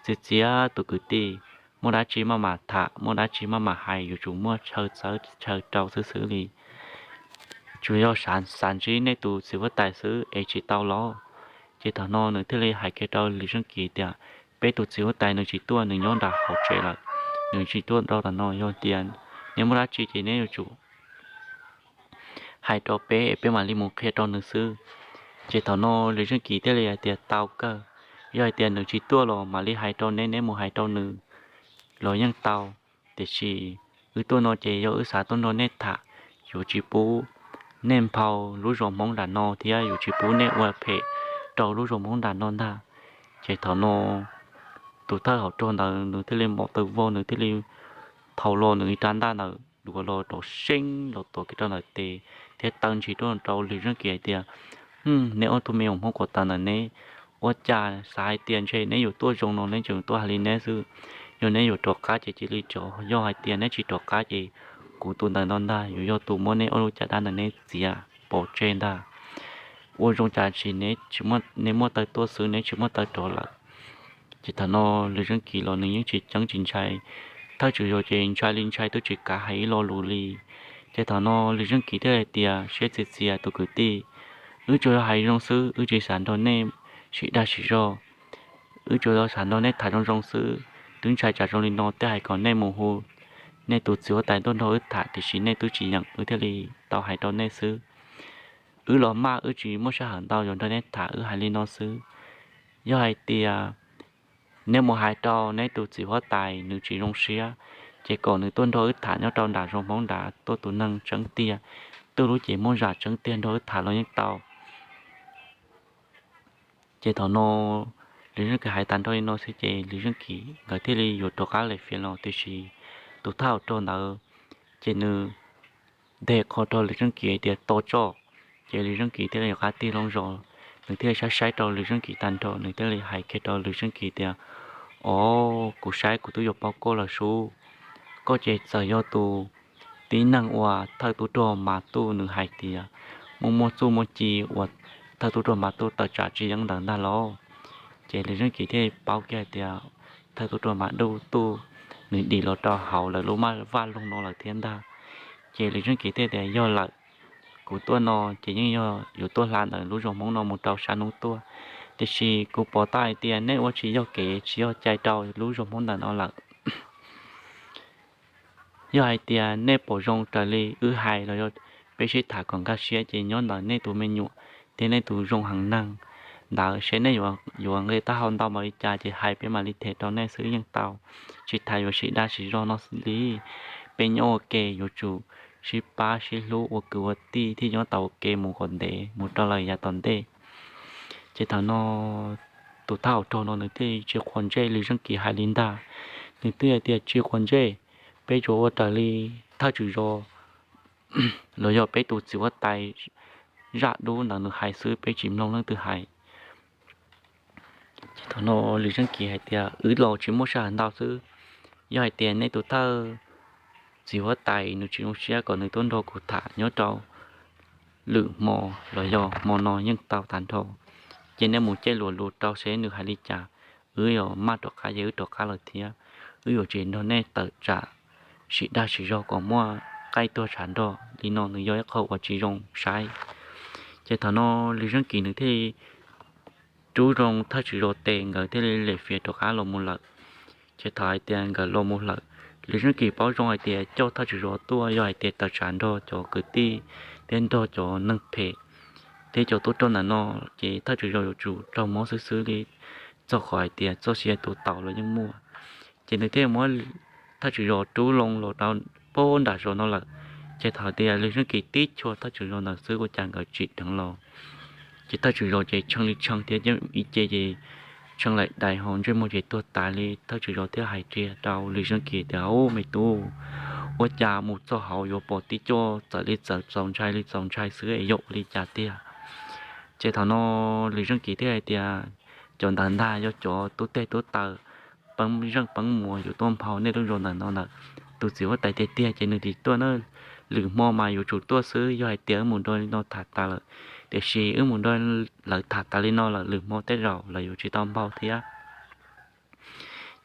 txiav txiav tus kwv tij, muaj dab tsi maj mam tham, muaj dab tsi maj mam hais, yuav tsum muaj chaw txawb chaw rau xwb xwb li. Tsuas yog xav ntsib nej tus txiv huab tais xwb es tsis tau los? Ces thaum no nws thiaj li hais kiag rau Lwm Zeej Kim tias, peb tus txiv huab tais nws tsis tuaj, nws nyob nram hauv tsev lawm, nws tsis tuaj rau ntawm no. Yog tias neb muaj dab tsi ces neb yuav tsum hais rau peb, peb mam li mus qhia rau nws xwb. Ces thaum no Lwm Zeej Kim thiaj li hais tias, tau kawg, yog hais tias nws tsis tuaj los mam li hais rau neb, neb mus hais rau nws los yeej tau. Tiam sis wb tuaj no ces yog wb xav tuaj nrog nej tham, yuav tsis pub nej nphau lub zos Hmoob nram no thiab yuav tsis pub nej ua phem rau lub zos Hmoob nram no ntag. Ces thaum no tus thawj hauv rog ntawd nws thiaj li npau taws vog, nws thiaj li thau los nws ib rab ntaj ntawd dua los rau seeb los tuav kiag rau ntawm tes thiab taw ntshis tuaj rau Lwm Zeej Kis hais tias, Neb ob tug me nyuam Hmoob kuam tawv ntawm neb, ua cas xav hais tias ntshe neb yuav tuaj zoo no neb tseem tuaj hais li neb xwb. Yog neb yuav rov qab ces cia li rov, yog hais tias neb tsis rov qab ces kuv tus ntawm no ntag yuav yog tus muab neb ob lub caj dab ntawm neb txiav pov tseg ntag. Ua zoo cas tsis, neb muaj taw tuaj xwb neb tsis muaj taw rov lawm. Ces thaum no Lwm Zeej Kis los nws yeej tsis ceeb tsis ntshai, thawj tswm zos ces ntshai li ntshai twb tsis kav hais ib lo lus li. Ces thaum no Lwm Zeej Kis thiaj hais tias, Siab txias txias tus kwv tij, wb tsuas yog hais zoo xwb, wb tsis xav nrog nej sim dag sim zog, wb tsuas yog xav nrog nej tham zoo zoo xwb. Twb ntshai tsam zoo li no thiaj hais kom nej mus hu nej tus txiv huab tais tuaj nrog wb tham, tiam sis nej twb tsis yeem, wb thiaj li tau hais rau nej xwb. Wb los maj, wb tsis muaj sij hawm ntau yuav nrog neb tham, wb hais li no xwb. Yog hais tias neb mus hais rau neb tus txiv huab tais nws tsis zoo siab, ces kom nws tuaj nrog wb tham nyob rau nram zos Hmoob nrad, tuaj tus neeg tseeb tiag, tuaj lub cev muaj zam tseeb tiag nrog wb tham los yeej tau. Ces thaum no Lwm Zeej Kis hais tas nrho li no xwb ces Lwm Zeej Kis nkawd thiaj li yuav rov qab lem fiav los, tiam sis tus thawj hauv rog ntawd ces nws nteg qho rau Lwm Zeej Kis hais tias, Tos tso. Ces Lwm Zeej Kis thiaj li yuav qab tig loo zos, nws thiaj li saib saib rau Lwm Zeej Kis tag nrho, nws thiaj li hais kiag rau Lwm Zeej Kis tias, Os, kuv saib kuv twb yuav paub koj lawm sub. Koj ces txawm yog tus tib neeg uas thawj tub rog Mas Tuj nws hais tias muaj muaj txuj muaj ci uas thawj tub rog Mas Tuj tawm tsam tsis yeej ntawd ntag los? Ces Lwm Zeej Kis thiaj paub kiag hais tias thawj tub rog Mas Tuj nws dim los rau hauv lawv lub vaj loog no lawm thiab ntag. Ces Lwm Zeej Kis thiaj tias, Yog lawm, kuv tuaj no ces yeej yog yuav tuaj hla ntawm lub zos Hmoob no mus rau sab hnub tuaj, tiam sis kuv pom tau hais tias nej ua tsis yog kev tsis yog cai rau lub zos Hmoob ntawm no lawm. Yog hais tias nej pom zoo raws li wb hais los yog peb sib tham kom nkag siab ces nyob ntawm nej tus me nyuam thiab nej tus zoo heev neeg ntawd seb nej yuav nqi taub hau ntau npaum li cas ces hais peb mam li them rau nej xwb yeej tau, tsis tas yuav sim dag sim zog no li. Peb nyob ua ke yuav tsum sib pab sib hlub ua kwv ua tij thiaj nyob tau ua ke mus kom ntev mus rau lawm yav tom ntej. Ces thaum no tus thawj hauv rog no nws thiaj tsis quav ntsej Lwm Zeej Kis hais li ntag. Nws thiaj hais tias, Tsis quav ntsej, peb tsuas ua raws li thawj tswm zos los yog peb tus txiv huab tais zaj dub ntawd nws hais xwb, peb tsis mloog leej twg hais. Ces thaum no Lwm Zeej Kis hais tias, Wb los tsis muaj sij hawm ntau xwb, yog hais tias nej tus thawj txiv huab tais nws tsis zoo siab kom nws tuaj nrog kuv tham nyob rau lwm hmo los yog hmo no yeej tau tag nrho. Ces nej mus caij luas lus rau seb nws hais li cas, wb yuav maj rov qab ces wb rov qab lawm thiab. Wb yuav tsis nrog nej tawm tsam sim dag sim zog kom muaj qaij tuag tshav nrog li no, nws yog ib qho uas tsis zoo saib. Ces thaum no Lwm Zeej Kis nws thiaj li rub zoo thawj tswm zos tes, nkawd thiaj li lem fiav rov qab los mus lawm. Ces thaum hais tias nkawd los mus lawm, Lwm Zeej Kis paub zoo hais tias coj thawj tswm zos tuaj yog hais tias tawm tsam nrog cov kwv tij thiab nrog cov neeg phem thiab cov tub rog ntawm no, ces thawj tswm zos yuav tsum raug mob xwb xwb li txog qhov hais tias txoj sia tus taus los yeej muaj. Ces nws thiaj muab thawj tswm zos rub loo los rau pab nram zos no lawm. Ces thaum tias Lwm Zeej Kis tib chua thawj tswm zos ntawd xwb ua cas nkawd tsim dheev los, ces thawj tswm zos ces tshee li tshee thiab ib ce ces tshee laim dais ho ntsej muag ces tuag tas li. Thawj tswm zos thiaj hais kiag rau Lwm Zeej Kis tias, Ub, me tub, ua cas mus txog hauv yuav pom tib co txawm li txawm txaus ntshai li txaus ntshai xwb es yog ua li cas tiag? Ces thaum no Lwm Zeej Kis thiaj hais tias, Cov ntawd ntag yog cov tub teg tub taw peeb zeej peeb muas yuav tuaj nphau nej lub zos ntawm no ntawm. Tus txiv huab tais tiag tiag ces nws tsis tuaj na, lwm hmo mas yuav tsum tuaj xwb. Yog hais tias wb mus nrog li no tham tas lawm, tiam sis wb mus nrog lawv tham tas li no lawm, lwm hmo tej zaum lawv yuav tsis tau nphau thiab.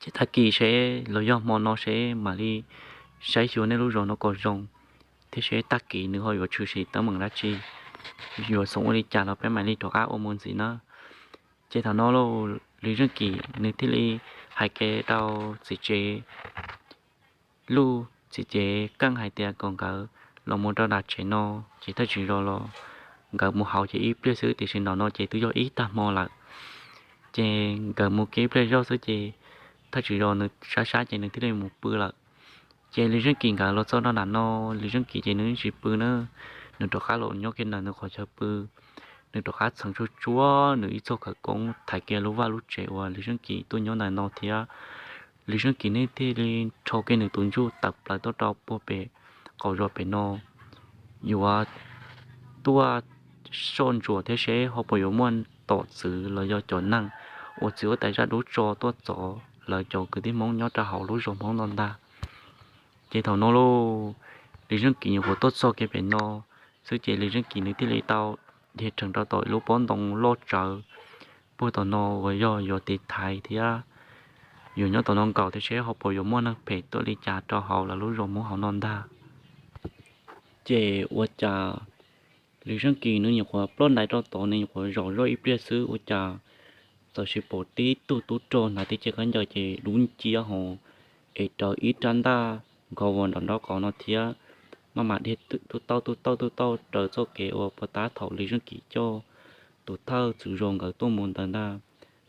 Ces tag kis seb los yog hmo no seb mam li saib xyuas nej lub zos no kom zoo, thiab seb tag kis nws ho yuav tshwm sim teeb meem dab tsi, yuav xoom ua li cas los peb mam li rov qab ua mus ntxiv na. Ces thaum no Lwm Zeej Kis nws thiaj li hais kiag rau txiv tsev Luj, txiv tsev Keej hais tias kom nkawd los mus rau nram tsev no. Ces thawj tswm zos los nkawd mus hauv ces ib pliag xwb, tiam sis nram no ces twb yog ib tag hmo lawm. Ces nkawd mus kiag ib pliag zog xwb ces thawj tswm zos nws sab sab ces nws thiaj li mus pw lawm. Ces Lwm Zeej Kis nkawd los txog rau nram no, Lwm Zeej Kis ces nws tsis pw na, nws rov qab los nyob kiag ntawm nws qhov chaw pw. nws rov qab txheem tsuag tsuag nws ib txoj khawv koob thaiv kiag lub vaj lub tsev uas Lis Zeej Kis tuaj nyob ntawm no thiab. Lis Zeej Kis nws thiaj li rho kiag nws tus ntsuj tawm plaws tuaj rau puag pem qaum zos pem no yuav tuaj soj ntsuam thiab seb ho puas yuav muaj tom txwv los yog cov neeg uas txiv huab tais zaj dub tso tuaj txov lawv cov kwv tij Hmoob nyob rau hauv lub zos Hmoob no ntag. Ces thaum no lauj, Lis Zeej Kis nyuam qhuav tuaj txog kiag pem no xwb ces Lis Zeej Kis nws thiaj li tau dhia rhees rau tom ib lub pob ntoo loj tsawv puag tom no uas yog yuav tiv thaiv thiab yuav nyob tom no nkaum thiab seb ho puas yuav muaj neeg phem tuaj li cas rau hauv lawv lub zos Hmoob hauv no ntag. Ces ua cas Lis Zeej Kis nws nyuam qhuav ploj ntais rau tod, nws nyuam qhuav zaum zoj ib pliag xwb ua cas txawm sis pom tib tug tub rog hnav tib ce khaub ncaws ces dub nciab hos es raws ib rab ntaj nkos uas nram nraub qaum no thiab maj mam dhia tub tauj tub tauj tub tauj raws txoj kev uas puag ta thaum Lis Zeej Kis coj tus thawj tswv zos nkawd tuaj mus ntawd ntag.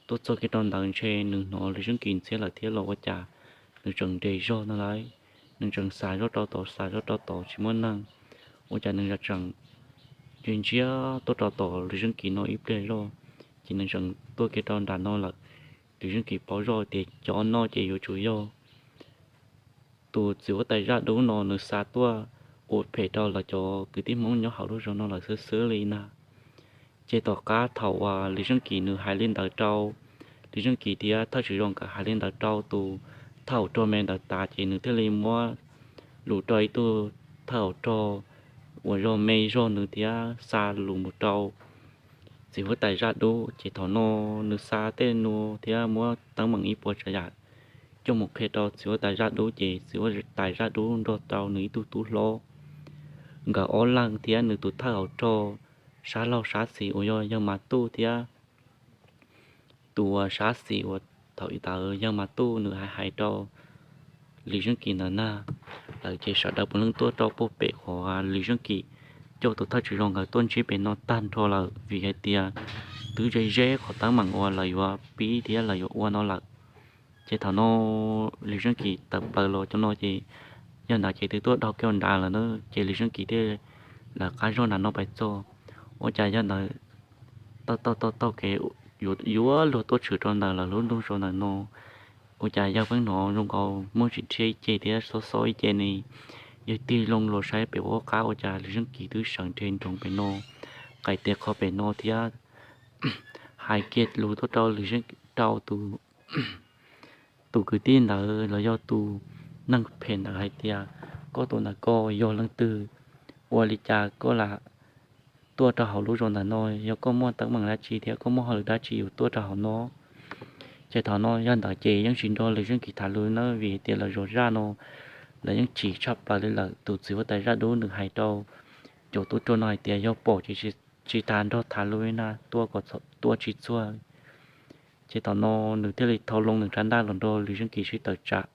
Tuaj txog kiag rau ntawd ntshe nws hnov Lis Zeej Kis ntxhiab lawm thiab los ua cas nws tseem nres zog no lauj. Nws tseem xav zoj rau tod xav zoj rau tod tsis muaj neeg, ua cas nws tseem ntsia ntsia tuaj rau tom Lis Zeej Kis no ib pliag zoj, ces nws tseem tuaj kiag rau nram no lawm. Lis Zeej Kis paub zoj tias cov no ces yuav tsum yog tus txiv huab tais zaj dub no nws xa tuaj ua phem rau lawv cov kwv tij Hmoob nyob hauv lub zos no lawm xwb xwb li na. Ces tom qab thaum uas Lis Zeej Kis nws hais li ntawd rau, Lis Zeej Kis thiab thawj tswv zos nkawd hais li ntawd rau tus thawj hauv rog me ntawd tas ces nws thiaj li muab lus rau ib tug thawj hauv rog uas zog me zog nws thiab xa lus mus rau txiv huab tais zaj dub. Ces thaum no nws xa tej nua thiab muab teeb meem ib puas tsav yam coj mus qhia rau txiv huab tais zaj dub ces txiv huab tais zaj dub nrog rau nws ib tug tub hlob, nkawd ob leeg thiab nws tus thawj hauv rog sab laug sab xis uas yog yawg Mas Tuj thiab tus uas sab xis uas thaum ub yawg Mas Tuj nws hais hais rau Lis Zeej Kis ntawd na, lawv ces sawv daws puav leej tuaj rau puag pem qhov Lis Zeej Kis coj tus thawj tswv zos nkawd tuaj ntsib pem no tag nrho lawm vim hais tias twb ze ze qhov teeb meem uas lawv yuav pib thiab lawv yuav ua no lawm. Ces thaum no Lis Zeej Kis tawm plaws los cov no ces yog ntawd ces twb tuaj dhau kiag nrad lawm na, ces Lis Zeej Kis thiaj lawv qab zog nram no pais txog, ua cas yog ntawd taug taug taug kev yuav luag tuaj tshwm rau ntawm lawv lub nroog zos ntawm no, ua cas yawg pheej hnov zoo nkaus muaj tsis dhia ib ce thiab xob xob ib ce ne. Yawg tig loo los saib pem ub qab ua cas Lis Zeej Kis twb sawv nrhe nroos pem no, qais tes qho pem no thiab hais kiag lus tuaj rau Lis Zeej, rau tus tus kwv tij ntawd los yog tus neeg phem ntawd hais tias, koj tus ntawm ko yog leej twg, ua li cas koj lam tuaj rau hauv lub zos ntawm no, yog koj muaj teeb meem dab tsi thiab koj muaj hauj lwm dab tsi yuav tuaj rau hauv no. Ces thaum no yog ntawd ces yeej tsis nrog Lis Zeej Kis tham lus na vim tias lawv zos zaj no lawv yeej chim tshaj plaws li lawm. Tus txiv huab tais zaj dub nws hais rau cov tub rog no hais tias yog pom ces tsis tas nrog tham lus li na, tuaj kom tuaj tsis txuag. Ces thaum no nws thiaj li thau loo nws rab ntaj los nrog Lis Zeej Kis sib tawm tsam,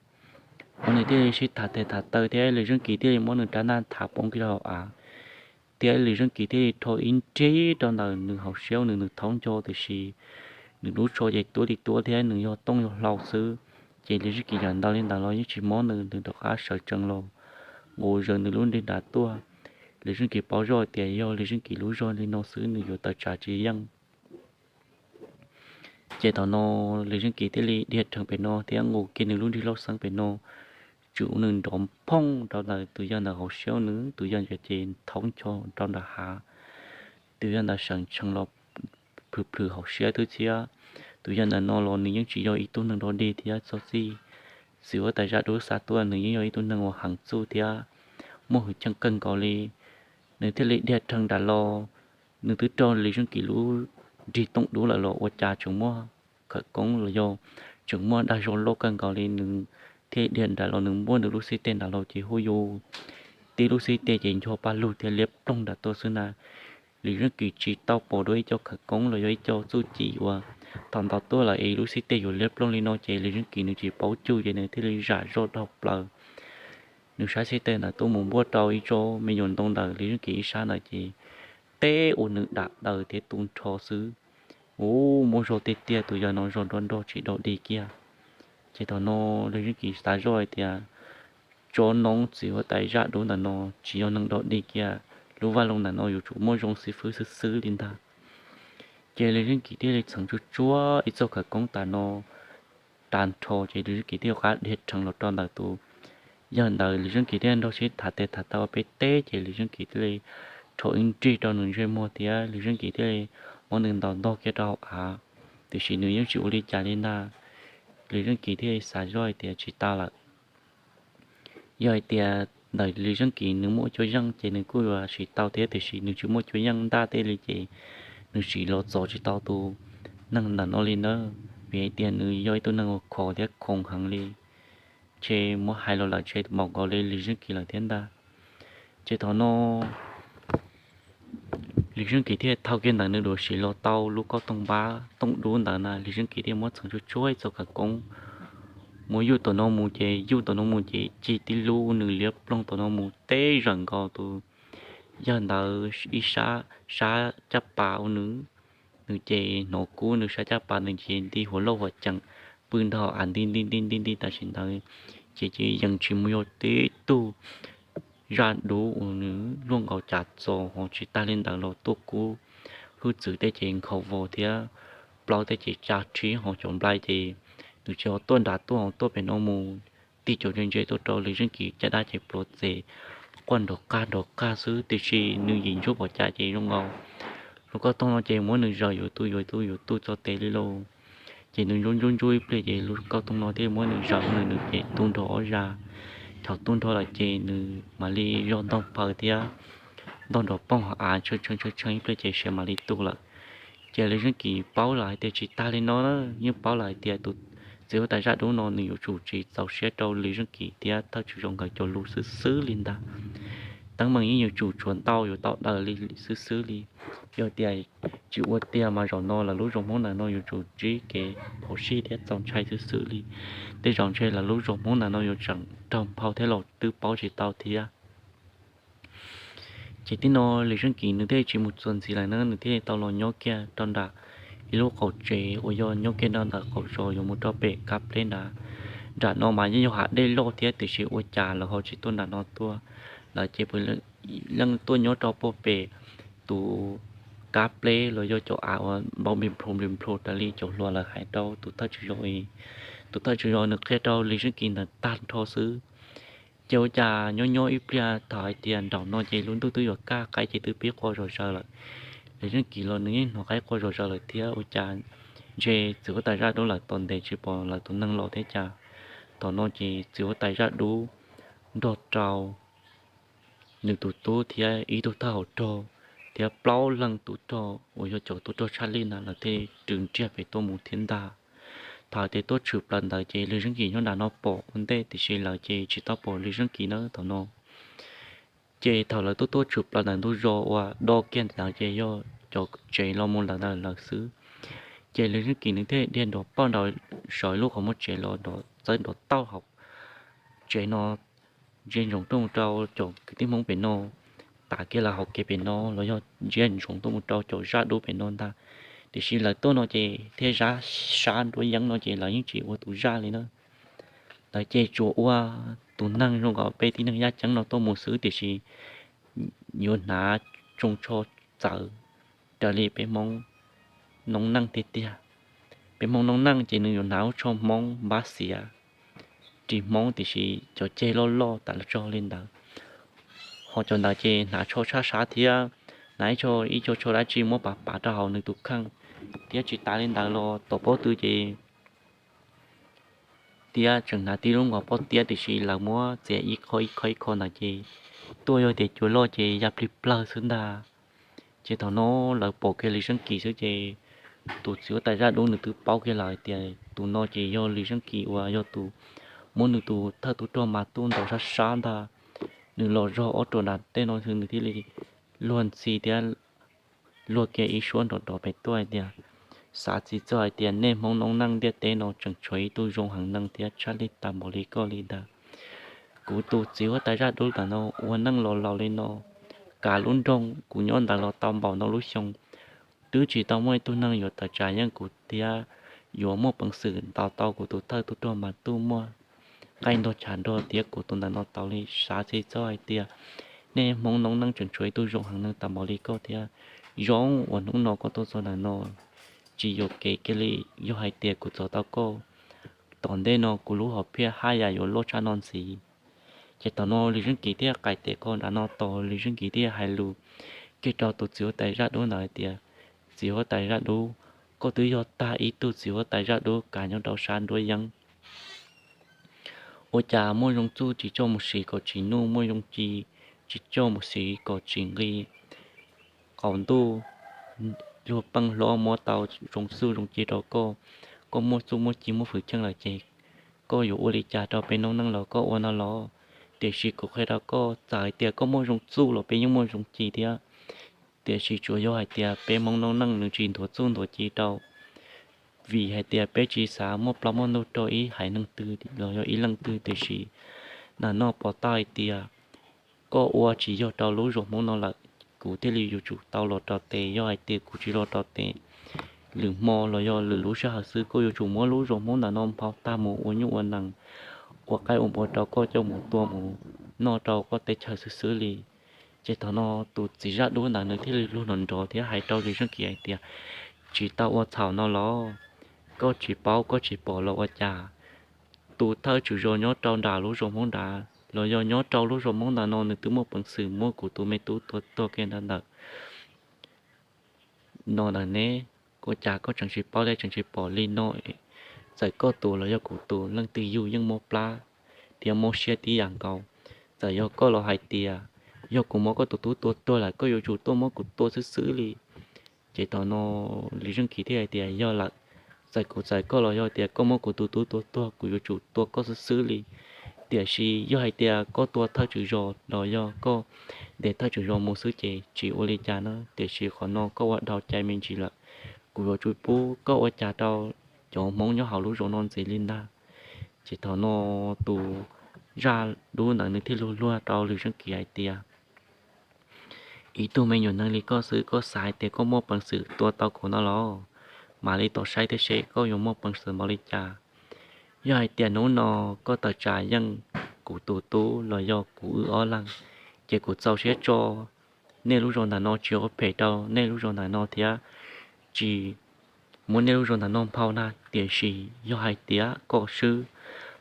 ua nws thiaj li sib tham tes tham taw thiab Lis Zeej Kis thiaj li muab nws rab ntaj nthav poob kiag rau hauv av, thiab Lis Zeej Kis thiaj li rho ib nrib rau ntawm nws hauv siab, nws nws thaub nco tiam sis nws lub tsho ces tuab li tuab thiab nws yog tooj yog hlau xwb. Ces Lis Zeej Kis yam ntawd li ntawd los yeej tsis mob nws, nws rov qab sawv tsees los nqus zaws nws lub nrig nrad tuaj. Lis Zeej Kis paub zoj tias yog Lis Zeej Kis lub zog li no xwb nws yuav tawm tsam tsis yeej. Ces thaum no Lis Zeej Kis thiaj li dhia rhees pem no thiab nqus kiag nws lub nrig lauj xeeb pem no, tsuas ua nws nrov phooj rau ntawm tus yawg ntawd hauv siab, nws tus yawg ntawd ces thaub nco rau nram hav. Tus yawg ntawd sawv tsees los plhws plhws hauv siab xwb thiab. Tus yawg ntawm no los nws yeej tsis yog ib tug neeg dog dig thiab txhob txij, txiv huab tais zaj dub xa tuaj nws yeej yog ib tug neeg uas heev txuj thiab muaj hwj chim kawg nkaus li. Nws thiaj li dhia rhees nram los, nws twb raug Lis Zeej Kis lub nrig tooj dub lawm los ua cas tseem muaj khawv koob los yog tseem muaj dag zog loj kawg nkaus li. Nws thiaj dhia nram los, nws npuaj nws lub xib teg nram los ces hu yus tib lub xib teg ces ncho paj lug thiab liab ploog nram tuaj xwb na. Lis Zeej Kis tsis tau pom dua ib co khawv koob los yog ib co txuj ci uas thaum ntawd tuaj lawm es lub xib teg yuav liab ploog li no ces Lis Zeej Kis nws tsis paub cug ces nws thiaj li zam zog dhau plaws. Nws saib xib teg ntawd tuaj mus npuaj rau ib tsob me nyuam ntoo ntawm Lis Zeej Kis ib sab ntawd ces teb ua nws dam daws thiab tu nrho xwb. Ub, muaj zog tiag tiag, tus yawg no zog nrog nrog tsis dog dig kiag. Ces thaum no Lis Zeej Kis xav zoj hais tias tsob noob txiv huab tais zaj dub ntawm no tsis yog neeg dog dig kiag, lub vaj loog ntawm no yuav tsum muaj zoo xib fwb xwb xwb li ntag. Ces Lis Zeej Kim thiaj li txheev tsuag tsuag ib txoj khawv koob tas no tag nrho ces Lis Zeej Kim thiaj rov qab dhia rheev los rau ntawm tus yawg ntawd. Lis Zeej Kim thiaj nrog sib tham tes tham taw ua peb teb ces Lis Zeej Kim thiaj li rho ib nrig rau nws ntsej muag thiab Lis Zeej Kim thiaj li muab nws ntaus ntog kiag rau hauv av. Tiam sis nws yeej tsis ua li cas li ntag. Lis Zeej Kim thiaj li xav zoj hais tias tsis tau lawm. Yog hais tias ntawm Lis Zeej Kim nws muaj cuab yeej ces nws kuj yuav siv tau thiab, tiam sis nws tsis muaj cuab yeej ntaj tej li ces nws sim los txov tsis tau tus neeg ntawm no li na, vim hais tias nws yog ib tug neeg uas khov thiab khoom heev li. Ces muab hais los lawm ces npaum nkaus li Lis Zeej Kim lawm thiab ntag. Ces thaum no Lis Zeej Kim thiaj thau kiag ntawm nws dua sim los tau lub kauj toog npab tooj dub ntawd na, Lis Zeej Kim thiaj muab txheev tsuag tsuag ib txoj khawv koob, muab yuj tom no mus ces yuj tom no mus ces cig tib lub nws liab ploog tom no mus teb zawm nkaus tus yawg ntawd ib sab, sab caj pas ua nws, nws ces hnov kub nws sab caj pas nws ces nti huv lauj huv cees pw nrog av nti nti nti nti nti tam sim ntawd ces ces yeej tsis mus yog tib tug zaj dub uas nws luaj nkaus cas txaus ho tsis tag li ntawd los tuaj kub hwj txwv tej ces nkhaus vos thiab plaub tej ces tsa rhib ho cov nplai ces nws tsis ho tuaj nram tuaj ho tuaj pem no mus tig cov ntse ntse tuaj rau Lis Zeej Kim caj dab ces pluav txes quaj nrov qaj nrov qaj xwb, tiam sis nws yim ntsuj pom cas ces zoo nkaus lub kauj toog no ces muab nws zaws yuav tu yuav tu yuav tu txog tes li lauj. Ces nws ntsuj ntsuj ntsuj ib pliag ces lub kauj toog no thiaj muab nws zaws nws nws ces tu nrho ob zaj. Thaum tu nrho lawm ces nws mam li zog ntog paws thiab ntog nrov poog hauv av tshee tshee tshee ib pliag ces siav mam li tu lawm. Ces Lis Zeej Kim paub lawm hais tias tsis tag li no na, yeej paub lawm hais tias tus txiv huab tais zaj dub no nws yuav tsum tsis txaus siab rau Lis Zeej Kim thiab thawj tswj zos nkawd cov lus xwb xwb li ntag. Teeb meem yeej yuav tsum tshuav ntau yuav tau daws li xwb xwb li. Yog tias tsis ua tiag mas zaum no lawv lub zos Hmoob ntawm no yuav tsum ntsib kev phom sij thiab txaus ntshai xwb xwb li. Tej zaum ntshe lawv lub zos Hmoob ntawm no yuav tseem raug nphau thiab los twb paub tsis tau thiab. Ces tib no Lis Zeej Kim nws thiaj tsis mus txuas ntxiv lawm na, nws thiaj tau los nyob kiag rau nram ib lub qaum tsev uas yog nyob kiag rau ntawm qaum zos yuav mus rau pem kab pleb nrad. Nram no mas yeej yog hav dej loj thiab tiam sis ua cas lawv ho tsis tuaj nram no tuaj, lawv ces puav leej tuaj nyob rau pem tus kab pleb los yog cov av uas npau nplis nplhus nplis nplhus raws li cov hluas lawv hais rau tus thawj tswj zos. Tus thawj tswj zos nws qhia rau Lis Zeej Kim ntawd tag nrho xwb. Ces ua cas nyob nyob ib pliag thaum hais tias nraum no ces lub ntuj twb yuav kaj qaib ces twb pib qua zog zaws lawm. Lis Zeej Kim los nws yeej hnov qaib qua zog zaws lawm thiab ua cas ntshe txiv huab tais zaj dub lawv tos ntev tsis pom lawv tus neeg los thiab cas. Thaum no ces txiv huab tais zaj dub nrog rau nws tus tub thiab ib tug thawj hauv rog thiab plaub leeg tub rog uas yog cov tub rog tshaj lij na lawv thiaj rws nriag pem tuaj mus thiab ntag. Thaum tias tuaj tshwm plaws ntawd ces Lis Zeej Kim nyob nram no pom ua ntej tiam sis lawv ces tsis tau pom Lis Zeej Kim na thaum no. Ces thaum lawv tuaj tuaj tshwm plaws ntawm ntug zos uas do kiag ntawd ces yog cov tsev los mus lawm ntawd lawm xwb. Ces Lis Zeej Kim nws thiaj dhia nrov paj nrov saum ib lub qhov muag tsev los nrov txawb nrov tauj hauv tsev no ntsia ntsoov tuaj mus rau cov kwv tij Hmoob pem no, tav kiag lawv hauv kev pem no los yog ntsia ntsoov tuaj mus rau cov zaj dub pem no ntag. Tiam sis lawv tuaj no ces thiab zaj sab nruab yeeb no ces lawv yeej tsis ua tus zaj li na. Lawv ces tsuas ua tus neeg zoo nkaus peb tib neeg yaj ceeb no tuaj mus xwb tiam sis yuav hnav tsoo tsho txawv raws li peb Hmoob noob neej tiag tiag. Peb Hmoob noob neej ces nws yuav hnav lub tsho Hmoob npab xiav ris Hmoob tiam sis cov ceg loj loj tas los tso li ntawd. Ho cov ntawd ces hnav tsho sab sab thiab, hnav ib tsho ib co tsho dab tsi muab pav pav rau hauv nws tus kheej. Thiab tsis tas li ntawd los tom pob tw ces thiab tseem hnav tib lub nkaus pob tiab tiam sis lawv muab txiav ib qho ib qho ib qho ntawd ces tuaj yog tias cua loj ces ya plig plawg xwb ntag. Ces thaum no lawv pom kiag Lis Zeej Kim xwb ces tus txiv huab tais zaj dub nws twb paub kiag lawm hais tias tus no ces yog Lis Zeej Kim uas yog tus muab nws tus thawj tub rog mas tuaj ntaus sab sab ntag. Nws los zog ob ruam nram tej no xwb nws thiaj li luag ntxhi thiab luag kiag ib suab nrov nrov pem tuaj hais tias, xav tsis txog hais tias nej Hmoob noob neej ntiaj teb no tseem tshuav ib tug zoo heev neeg thiab tshaj lij tas npaum li koj li ntag. Kuv tus txiv huab tais zaj dub ntawm no ua neej los laus li no, kav lub nroog kuv nyob ntawd los tau npaum no lub xyoo, twb tsis tau muaj ib tug neeg yuav tawm tsam yeej kuv thiab yuav muaj peev xwm ntaus tau kuv tus thawj tub rog mas tuaj muaj nqaij nrog chav nrog thiab kuv tus ntawm no tau li. Xav tsis txog hais tias nej Hmoob noob neej tseem tshuav ib tug zoo heev neeg tas npaum li koj thiab Zoo uas hnub no koj tuaj txog ntawm no, tsis yuam kev kiag li. Yog hais tias kuv txov tau koj, tom ntej no kuv lub hom phiaj haj yam yuav loj tshaj no ntxiv. Ces thaum no Lis Zeej Kim thiaj qaim tes qho nram no tos, Lis Zeej Kim thiaj hais lus kiag rau tus txiv huab tais zaj dub ntawd hais tias, txiv huab tais zaj dub, koj twb yog tag ib tug txiv huab tais zaj dub kav nyob rau sab nruab yeeb. Ua cas muaj zoo txuj tsis coj mus siv kom tsim nuj, muaj zoo ci tsis coj mus siv kom tsim nqi. Qaum ntuj luag peej hlob muab tau zoo txuj zoo ci rau koj, koj muaj txuj muaj ci muaj hwj chim lawm ces koj yuav ua li cas rau peb noob neej los koj ua no los. Tiam sis kuv qhia rau koj, txawm hais tias koj muaj zoo txuj los peb yeej muaj zoo ci thiab. Tiam sis tsuas yog hais tias peb Hmoob noob neej nws tsis nthuav txuj nthuav ci rau, vim hais tias peb tsis xav muaj plaub muaj ntug rau ib haiv neeg twg los yog ib leej twg. Tiam sis ntawm no pom tau hais tias koj ua tsis yog rau lub zos Hmoob no lawm, kuv thiaj li yuav tsum tau los rau tes. Yog hais tias kuv tsis los rau tes, lwm hmo los yog lwm lub sij hawm xwb koj yuav tsum muab lub zos Hmoob ntawm no nphau tag mus ua nyuj ua nees, ua qaib ua npua rau koj coj mus tua mus noj rau koj teb chaws xwb xwb li. Ces thaum no tus txiv zaj dub ntawd nws thiaj li luag nrov nrov thiab hais rau Lis Zeej Kim hais tias, tsis tau ua txhaum no los? Koj tsis paub koj tsis pom los ua cas? Tus thawj tswm zos nyob rau nram lub zos Hmoob nrad los yog nyob rau lub zos Hmoob ntawm no nws twb muaj peev xwm muab kuv tus me tub tua tuag kiag ntawd ntawm no ntawm ne. Ua cas koj tseem tsis paub thiab tseem tsis pom li no? Txawm koj tus los yog kuv tus, leej twg yug yeej mob plab thiab mob siab tib yam nkaus. Txawm yog koj los hais tias yog kuv muab koj tus tub tua tuag lawm koj yuav tsum tuaj muab kuv tua xwb xwb li. Ces thaum no Lis Zeej Kim thiaj hais tias, yog lawm, txawm kuv txawm koj los yog tias koj muab kuv tus tub tua tuag kuv yuav tsum tua koj xwb xwb li. Tiam sis yog hais tias koj tua thawj tswm zos los yog koj ntes thawj tswm zos mus xwb ces tsis ua li cas na. Tiam sis qhov no koj ua dhau cai me ntsis lawm, kuv yuav tsum pub koj ua cas rau cov Hmoob nyob hauv lub zos no ntxiv li ntag. Ces thaum no tus zaj dub ntawd nws thiaj luag luag rau Lis Zeej Kim hais tias, ib tug me nyuam neeg li koj xwb koj xav hais tias koj muaj peev xwm tua tau kuv no los? Mam li tos saib thiab seb koj yuav muaj peev xwm npaum li cas. Yog hais tias hnub no koj tawm tsam yeej kuv tus tub los yog kuv wb ob leeg, ces kuv txaus siab tso nej lub zos ntawm no tsis ua phem rau nej lub zos ntawm no thiab tsis muab nej lub zos ntawm no nphau na. Tiam sis yog hais tias koj swb,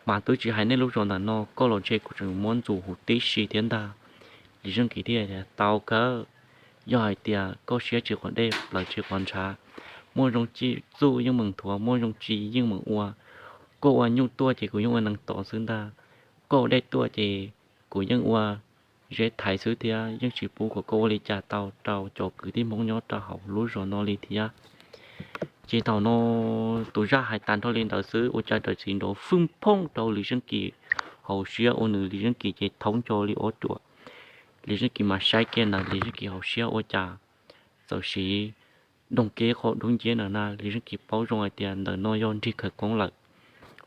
mas twb tsis hais nej lub zos ntawm no, koj los ntshe kuv tseem muab ntxuav huv tib si thiab ntag. Lis Zeej Kim thiaj tias, tau kawg, yog hais tias koj siab tsis quav dej plaws tsis quav ntshav, muaj zoo txuj yeej meem nthuav, muaj zoo ci yeej meem ua. Koj ua nyuj tuaj ces kuv yeej ua nees tod xwb ntag, koj ua dej tuaj ces kuv yeej ua zeb thaiv xwb thiab yeej tsis pub kom koj ua li cas tau rau cov kwv tij Hmoob nyob rau hauv lub zos no li thiab. Ces thaum no tus zaj hais tas nrho li ntawd xwb ua cas raws txiv nrov fwj phooj rau Lis Zeej Kim hauv siab, ua nws Lis Zeej Kim ces thaub nco li ob ruam. Lis Zeej Kim mas saib kiag ntawm Lis Zeej Kim hauv siab ua cas txawm siv doog kiag qhov dub nciab ntawm na. Lis Zeej Kim paub zoo hais tias ntawm no yog nrig khawv koob lawm,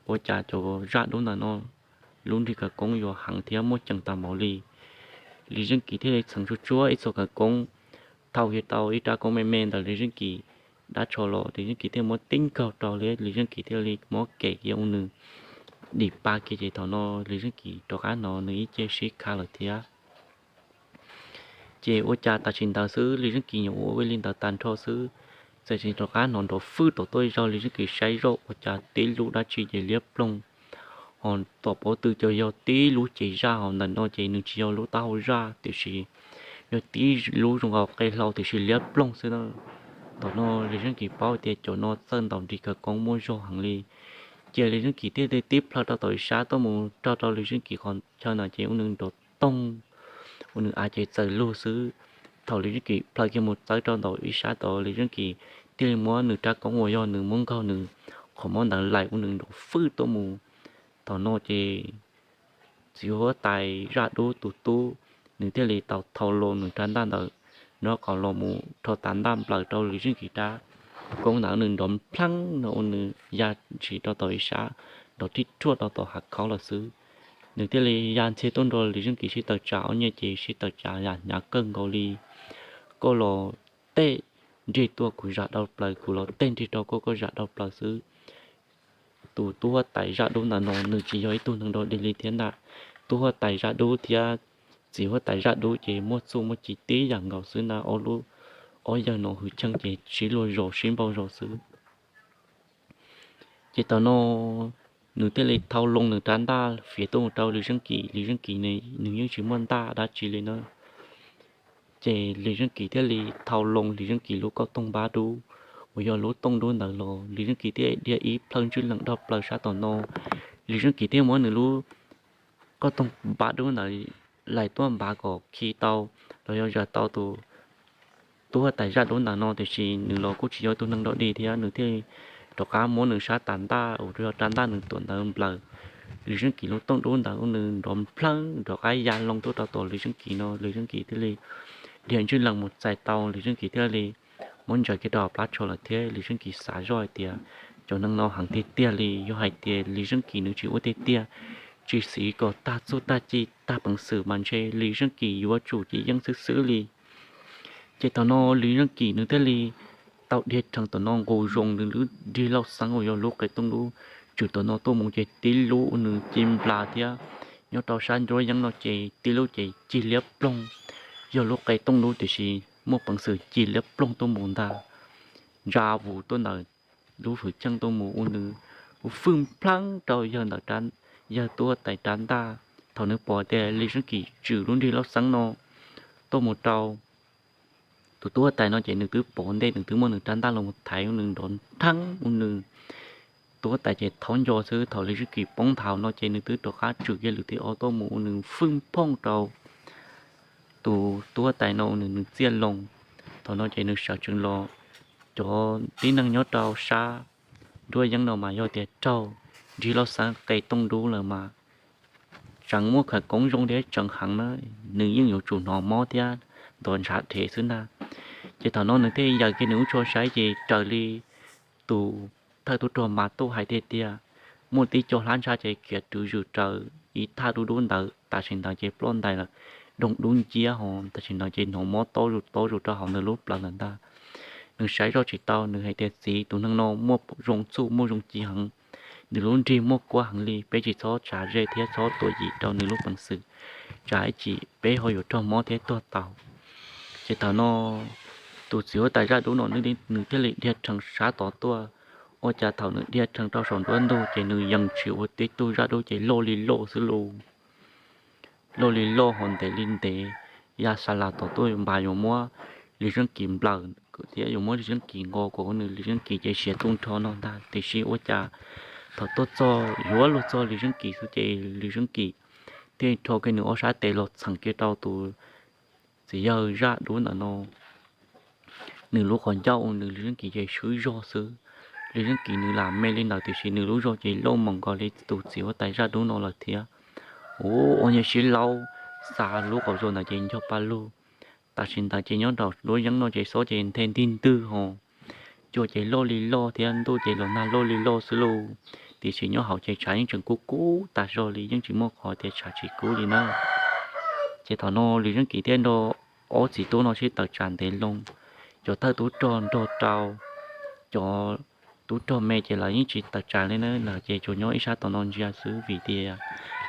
ua cas cov zaj dub ntawm no lub nrig khawv koob yuav heev thiab muaj ceem tas npaum li. Lis Zeej Kim thiaj li txheev tsuag tsuag ib txoj khawv koob, thau kiag tau ib rab koob me me ntawm Lis Zeej Kim dab tsho los Lis Zeej Kim thiaj muab tib nkaug rau li, Lis Zeej Kim thiaj li muab kem kiag ua nws dim pa kiag. Ces thaum no Lis Zeej Kim rov qab hnov nws ib ce sib kha lawm thiab. Ces ua cas tam sim ntawd xwb Lis Zeej Kim nyuam ua li ntawd tas nrho xwb, txawm tsis rov qab hnov nrov fwj tom tuaj zaug. Lis Zeej Kim saib zoj ua cas tib lub dab tsi ces liab ploog, ho tom pob tw ces yog tib lub cev zaj, ho ntawm no ces nws tsis yog lub taub hau zaj tiam sis yog tib lub zoo nkaus qe hlau tiam sis liab ploog xwb na. Thaum no Lis Zeej Kim paub tias cov no txawj ntaus nrig khawv koob muaj zog heev li. Ces Lis Zeej Kim thiaj li tib plhaw rau tom ib sab tuaj mus raug rau Lis Zeej Kim qhov chaw ntawd ces ua nws nrov toog, ua nws av ces txawm lug xwb. Thaum Lis Zeej Kim plhaw kiag mus txawb rau ntawm ib sab tod, Lis Zeej Kim thiaj li muab nws rab koob uas yog nws muab nkaug nws qhov mob ntawd laim ua nws nrov fwj tuaj mus. Thaum no ces txiv huab tais zaj dub tus tub, nws thiaj li tau thau los nws rab ntaj ntawd nrov qau los mus rho tav ntaj nplawm rau Lis Zeej Kim rab koob ntawd, nws nrov npleeb no ua nws ya ntshis rau tom ib sab, nrov thib rhuaj rau tom hav khaub lawm xwb. Nws thiaj li ya ntxhias tuaj nrog Lis Zeej Kim sib tawm tsam, ob nyiaj ces sib tawm tsam yam hnyav kawg nkaus li. Koj los tej nrig tuaj kuv zam dhau plaws, kuv los tej nrig rau koj, koj zam dhau plaws xwb. Tus tub huab tais zaj dub ntawm no nws tsis yog ib tug neeg dog dig li thiab ntag. Tub huab tais zaj dub thiab txiv huab tais zaj dub ces muaj txuj muaj ci tib yam nkaus xwb ntag. Ob lub ob yawg no hwv cheej ces sib luag zos sib npau zos xwb. Ces thaum no nws thiaj li thau loo nws rab ntaj fiav tuaj mus rau Lis Zeej Kim, Lis Zeej Kim nws yeej tsis muaj ntaj dab tsi li na. Ces Lis Zeej Kim thiaj li thau loo Lis Zeej Kim lub kauj tooj npab dub uas yog lub tooj dub ntawd los, Lis Zeej Kim thiaj dhia ib plhaw ntswj lees dhau plaws sab tom no. Lis Zeej Kim thiaj muab nws lub kauj tooj npab dub ntawd laim tuaj npav kom khi tau los yog zam tau tus tub huab tais zaj dub ntawd no, tiam sis nws los kuj tsis yog tus neeg dog dig thiab, nws thiaj rov qab muab nws sab tas ntaj uas yog rab ntaj nws tuam ntawd nplawm Lis Zeej Kim lub tooj dub ntawd, nws nrov nplheeb rov qab ya loo tuaj rau tom Lis Zeej Kim no, Lis Zeej Kim thiaj li dhia ntswj lees mus txais tau, Lis Zeej Kim thiaj li muab ntsaws kiag rau plab tsho lawm thiab Lis Zeej Kim xav zoj hais tias cov neeg no heev tiag tiag li, yog hais tias Lis Zeej Kim nws tsis ua tiag tiag, tsis siv kom tag txuj tag ci tag peev xwm mas ntshe Lis Zeej Kim yuav tsum ci yeeb xwb xwb li. Ces thaum no Lis Zeej Kim nws thiaj li tau dhia rhees tom no nqus zoo nws lub nrig lauj xeeb uas yog lub qe tooj dub tswm tom no tuaj mus ces tib lub ua nws ci nplas thiab. Nyob rau sab nruab yeeb no ces tib lub ces ci liab ploog, yog lub qe tooj dub tiam sis muaj peev xwm ci liab ploog tuaj mus ntag, ntsa vus tuaj ntawm lub hwv cheej tuaj mus ua nws ua fwj nplheeb rau yawg ntawm, yawg tub huab tais rab ntaj. Thaum nws pom tias Lis Zeej Kim tswm lub nrig lauj xeeb no tuaj mus rau tus tub huab tais no ces nws twb pov ntej, nws twb muab nws rab ntaj los mus thaiv ua nws nrov ntheeb ua nws tub huab tais ces thaub nco xwb. Thaum Lis Zeej Kim poob nthav no ces nws twb rov qab tswm kiag lwm thib ob tuaj mus ua nws fwj nphooj rau tus tub huab tais no ua nws nws txiaj loo. Thaum no ces nws sawv tsees los, cov tib neeg nyob rau sab nruab yeeb no mas yog tias raug nrig lauj xeeb qe tooj dub lawm mas tseem muaj khawv koob zoo thiab tseem heev na, nws yeej yuav tsum hnov mob thiab ntuav ntshav dhev xwb ntag. Ces thaum no nws thiaj yaws kiag nws lub tsho saib ces raws li tus thawj tub rog mas tuaj hais tiag tias muaj tib co hlab ntsha ces khiav rwv zws raws ib thaj dub dub ntawd, tam sim ntawd ces ploj ntais lawm, doog dub nciab ho tam sim ntawd ces hnov mob taub zus taub zus rau hauv nws lub plawv lawm ntag. Nws saib zoj tsis tau, nws hais tias txiv, tus neeg no muaj zoo txuj muaj zoo ci heev, nws lub nrig muaj kuab heev li, peb tsis txhob tsav ze thiab txhob tuam yim rau nws lub peev xwm, tsam ib chim peb ho yuav raug mob thiab tuag tau. Ces thaum no tus txiv huab tais zaj dub no nws thiaj li dhia rhees sab tod tuaj. Ua cas thaum nws dhia rhees rau saum nruab ntug ces nws yees tsis ua tib tug zaj dub ces loj li loj xwb lauj. Loj li loj ho ntev li ntev, ya xa las tom tuaj npas yuav muab Lis Zeej Kim nplawm thiab yuav muab Lis Zeej Kim nqos kom ua nws Lis Zeej Kim ces siav tu nrho no ntag. Tiam sis ua cas thaum tuaj txog yuav luag txog Lis Zeej Kim xwb ces Lis Zeej Kim thiaj rho kiag nws ob sab tes los txheem kiag rau tus txiv yawg zaj dub ntawm no. Nws lub qhov ncauj ua nws Lis Zeej Kim ces swb zog xwb. Lis Zeej Kim nws lam me li ntawd tiam sis nws lub zog ces loj mus nkaus li tus txiv huab tais zaj dub no lawm thiab. Ua ua nyias sib laub xa lub qhov zog ntawd ces nco pa lug. Tam sim ntawd ces nyob nraum nruab yeeb no ces xob ces nthe ntig ntwg ho, cua ces loj li loj thiab ntuj ces los nag loj li loj xwb lauj. Tiam sis nyob hauv ces tshav yeej tseem kub kub tas zog li, yeej tsis muaj qhov tias tshav tsis kub li na. Ces thaum no Lis Zeej Kim thiaj nrog ob txiv tub no sib tawm tsam ntev loo. Cov thawj tub rog nrog rau cov tub rog me ces lawv yeej tsis tawm tsam li na, lawv ces tsuas nyob ib sab tom no ntsia xwb vim tias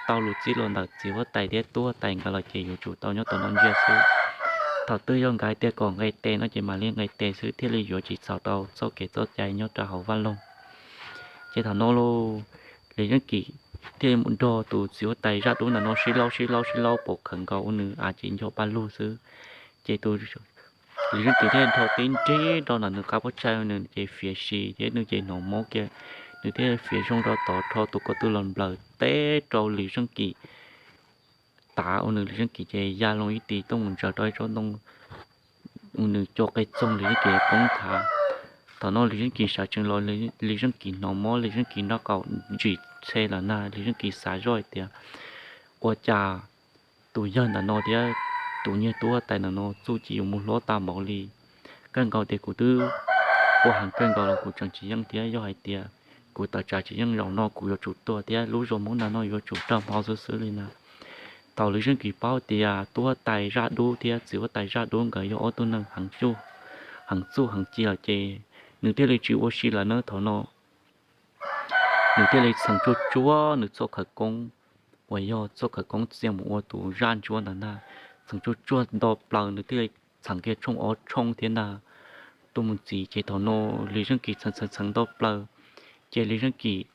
tau lus txib los ntawm txiv huab tais thiab tub huab tais nkawd lawm ces yuav tsum tau nyob tom no ntsia xwb. Thaum twg yog nkawd hais tias kom nqes tes no ces mam li nqes tes xwb thiaj li yuav tsis txhaum rau txoj kev txoj cai nyob rau hauv vaj loog. Ces thaum no los Lis Zeej Kim thiaj nrog tus txiv huab tais zaj dub ntawm no sib laub sib laub sib laub pom khawv nkaus ua nws av ces nco pa lug xwb. Ces tus Lis Zeej Kim thiaj rho tib nrig rau ntawm nws qab pob tsaig, nws ces fiav si thiab nws ces hnov mob kiag, nws thiaj fiav zoo rau tod rho tus ko tw los nplawm teb rau Lis Zeej Kim tav ua nws Lis Zeej Kim ces ya loo ib tis tuaj mus ntsaws rau ib tsob ntoo, ua nws co qe txoog Lis Zeej Kim poob nthav. Thaum no Lis Zeej Kim sawv tsees los, Lis Zeej Kim hnov mob, Lis Zeej Kim nraub qaum ntsim txhe lawm na, Lis Zeej Kim xav zoj hais tias ua cas tus yawg ntawm no thiab tus niag tub huab tais ntawm no txuj ci yuav mus hlob tag npaum li. Kawg nkaus tias kuv twb ua heev kawg nkaus los kuv tseem tsis yeej thiab, yog hais tias kuv tawm tsam tsis yeej zaum no kuv yuav tsum tuag thiab lub zos Hmoob ntawm no yuav tsum raug hmo xwb xwb li na. Thaum Lis Zeej Kim paub tias tub huab tais zaj dub thiab txiv huab tais zaj dub nkawd yog ob tug neeg heev txuj heev ci lawm ces nws thiaj li tsis ua si lawm na. Thaum no nws thiaj li txheem tsuag tsuag nws txoj khawv koob uas yog txoj khawv koob txia mus ua tus zaj ntsuab ntawd ntag. Txheem tsuag tsuag nto plaws nws thiaj li txheem kiag tshooj ob tshooj thiab ntag. tuaj mus txis. Ces thaum no Lis Zeej Kis txheev txheev txheev tau plaws, ces Lis Zeej Kis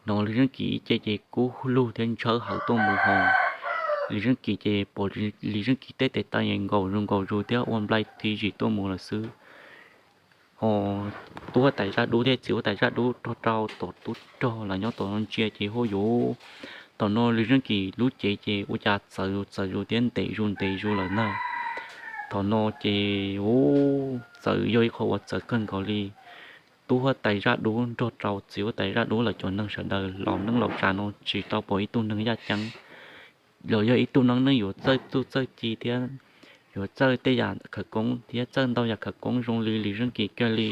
hnov Lis Zeej Kis ib ce ces kub lug thiab ntshawv hawv tuaj mus hos. Lis Zeej Kis ces pom Lis Zeej Kis tej tes taw nkaum zus nkaum zus thiab ua nplai ti zim tuaj mus lawm xwb. Hos tub huab tais zaj dub thiab txiv huab tais zaj dub rog rau tom tub rog los nyob tom ntsia ces huj yuv, thaum no Lis Zeej Kis lub cev ces ua cas txawv zus txawv zus thiab ntev zus ntev zus lawm ntag. Thaum no ces u, txawv yog ib qho uas txawv kawg nkaus li. Tub huab tais zaj dub nrog rau txiv huab tais zaj dub lawv cov neeg sawv daws los neej laus tsav no tsis tau pom ib tug neeg yaj ceeb los yog ib tug neeg neeg yuav txawj txuj txawj ci thiab yuav txawj tej yam khawv koob thiab txawj ntau yam khawv koob zoo li Lis Zeej Kis kiag li.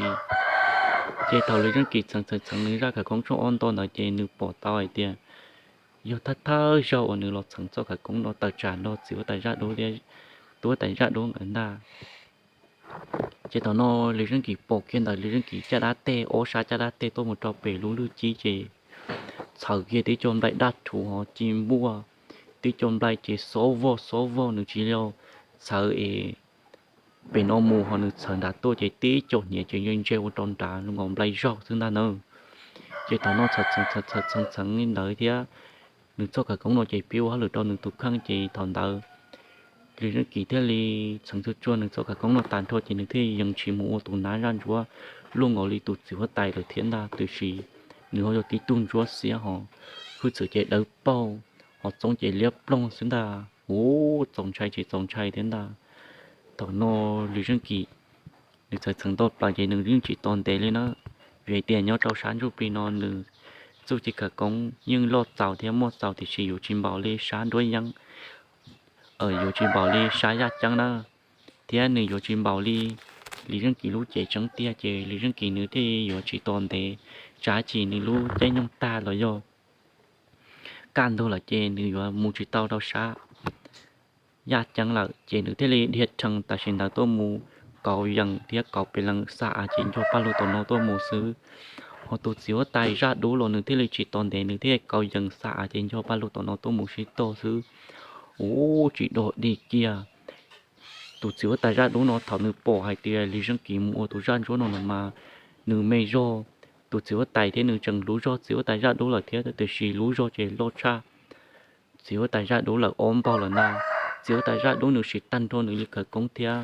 Ces thaum Lis Zeej Kis txheev txheev txheev nws zaj khawv koob tshooj ob nto ntawd ces nws pom tau hais tias yog thawj thawj zaug uas nws los txheev txoj khawv koob no tawm tsam nrog txiv huab tais zaj dub thiab tub huab tais zaj dub nkawd ntag. Ces thaum no Lis Zeej Kis pom kiag ntawm Lis Zeej Kis caj dab teg, ob sab caj dab teg tuaj mus rau pem lub lwj cib ces txhawv kiag tib co nplai daj rhuv hos ci npuaj, tib co nplai ces xob vog xob vog, nws tsis yog txhawv es pem no mus hos nws txhawv nrad tuaj ces tib co hniav ces ntse ntse ua rau nrad zoo nkaus nplai zaug xwb ntag na. Ces thaum no txhawv txheev txheev txheev li ntawd thiab nws txoj khawv koob no ces pib ua hauj lwm rau nws tus kheej ces thaum ntawd Lis Zeej Kis thiaj li txheev txhua txhua nws txoj khawv koob no tas nrho ces nws thiaj yeej tsis mus ua tus nav zaj ntsuav luaj nkaus li tus txiv huab tais lawm thiab ntag. Tiam sis nws ho yog tib tug ntsuab xiab hos hwj txwv ces dawb paug, hos txoob ces liab ploog xwb ntag. U, txaus ntshai tsis txaus ntshai thiab ntag. Thaum no Lis Zeej Kis nws txhawv txheev tau plaws ces nws yeej tsis tos ntev li na, vim hais tias nyob rau sab ntsuj plig no nws txuj ci khawv koob yeej loj txaus thiab muaj txaus tiam sis yuav tsis npaum li sab nruab yeeb, yuav tsis npaum li sab yaj ceeb na, thiab nws yuav tsis npaum li Lis Zeej Kis lub cev tseeb tiag ces Lis Zeej Kis nws thiaj yuav tsis tos ntev, tsam ib chim nws lub caij nyoog tag los yog kaj ntug lawm ces nws yuav mus tsis tau rau sab yaj ceeb lawm ces nws thiaj li dhia rhees tam sim ntawd tuaj mus kauv yees thiab kauv pes lees xa av ces ncog paj lug tom no tuaj mus xwb. Hos tus txiv huab tais zaj dub los nws thiaj li tsis tos ntev nws thiaj kauv yees xa av ces ncog paj lug tom no tuaj mus sib tog xwb. U, tsis dog dig kiag. Tus txiv huab tais zaj dub no thaum nws pom hais tias Lis Zeej Kis mus ua tus zaj ntsuab no los mas nws me zog. Tus txiv huab tais thiab nws tseem hlub zog txiv huab tais zaj dub lawm thiab tiam sis lub zog ces loj tshaj txiv huab tais zaj dub lawm ob npaug lawm ntag. Txiv huab tais zaj dub nws siv tag nrho nws li khawv koob thiab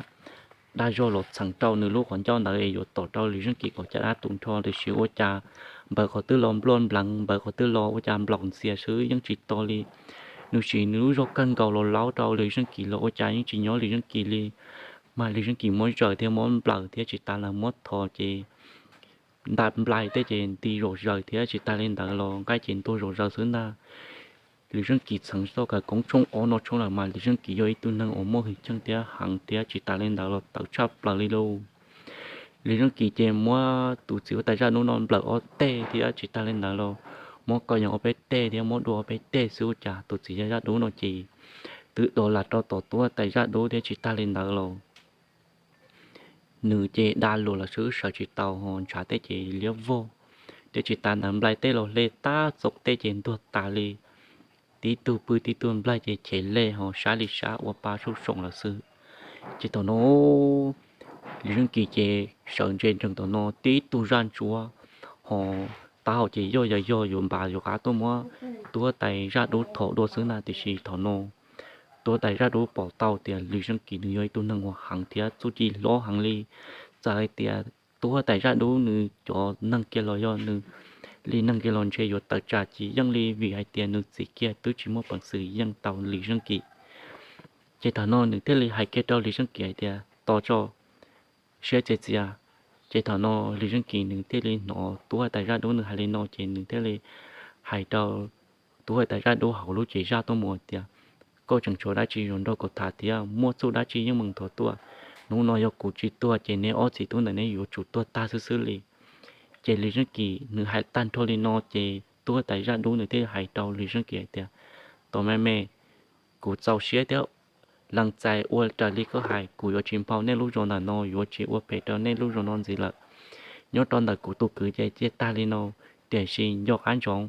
dag zog los txheev rau nws lub qhov ncauj ntawd es yuav tom rau Lis Zeej Kis kom caj dab tu nrho tiam sis ua cas npawv qhov twg los nploj npleev, npawv qhov twg los ua cas nplaum ntxias xwb yeej tsis tos li. Nws siv nws lub zog kawg nkaus los laub rau Lis Zeej Kis los ua cas yeej tsis nyob Lis Zeej Kis li. Mas Lis Zeej Kis muab zaws thiab muab nplawm thiab tsis tas lawm muab thov ces nta nplai tej ces nti zom zaws thiab tsis tas li ntawd los nqaij ces ntuag zom zaws xwb ntag. Lis Zeej Kis txheev txoj khawv koob tshooj ob no tshooj lawm mas Lis Zeej Kis yog ib tug neeg uas muaj hwj chim thiab heev thiab tsis tas li ntawd los tawv tshaj plaws li lauj. Lis Zeej Kis ces muab tus txiv huab tais zaj dub no nplawm ob teg thiab tsis tas li ntawd los muab kauv yees ob peb teg thiab muab dua ob peb teg xwb ua cas tus txiv huab tais zaj dub no ces twb do las rau tom tub huab tais zaj dub thiab tsis tas li ntawd los nws ces da luas los sawv tsis tau hos ntshav tej ces liab vog thiab tsis tas ntawd nplai tej los hle tab txoov tej ces ntuag tas li. Tib tug pw tib tug nplaig ces chev lej hos sab li sab ua pa sub soom lawm xwb. Ces thaum no Lis Zeej Kis ces sawv ntse nreeg tom no tib tug zaj ntsuab hos taub hau ces yoj yog yog yuav npav yuav qab tuaj muab tub huab tais zaj dub thom dua xwb na tiam sis thaum no tub huab tais zaj dub pom tau tias Lis Zeej Kis nws yog ib tug neeg uas heev thiab txuj ci hlob heev li. Txawm hais tias tub huab tais zaj dub nws cov neeg kiag los yog nws li neeg kiag los ntshe yuav tawm tsam tsis yeej li vim hais tias nws txiv kiag twb tsis muaj peev xwm yeej tau Lis Zeej Kis. Ces thaum no nws thiaj li hais kiag rau Lis Zeej Kis hais tias tos tso, siab txias txias. Ces thaum no Lis Zeej Kis nws thiaj li hnov tub huab tais zaj dub nws hais li no ces nws thiaj li hais rau tub huab tais zaj dub hauv lub cev zaj tuaj mus tias koj tseem tshuav dab tsi yuav nrog kuv tham thiab muaj txuj dab tsi yeej meem nthuav tuaj. Hnub no yog kuv tsis tuag ces neb ob txiv tub ntawm neb yuav tsum tuag tag xwb xwb li. Ces Lis Zeej Kis nws hais tag nrho li no ces tub huab tais zaj dub nws thiaj hais rau Lis Zeej Kis hais tias tos me me, kuv txaus siab thiab lees txais ua raws li koj hais, kuv yuav tsis nphau nej lub zos ntawm no, yuav tsis ua phem rau nej lub zos no ntxiv lawm. Nyob rau ntawm kuv tus kwv ces cia tag li no, tiam sis nco qab ntsoov,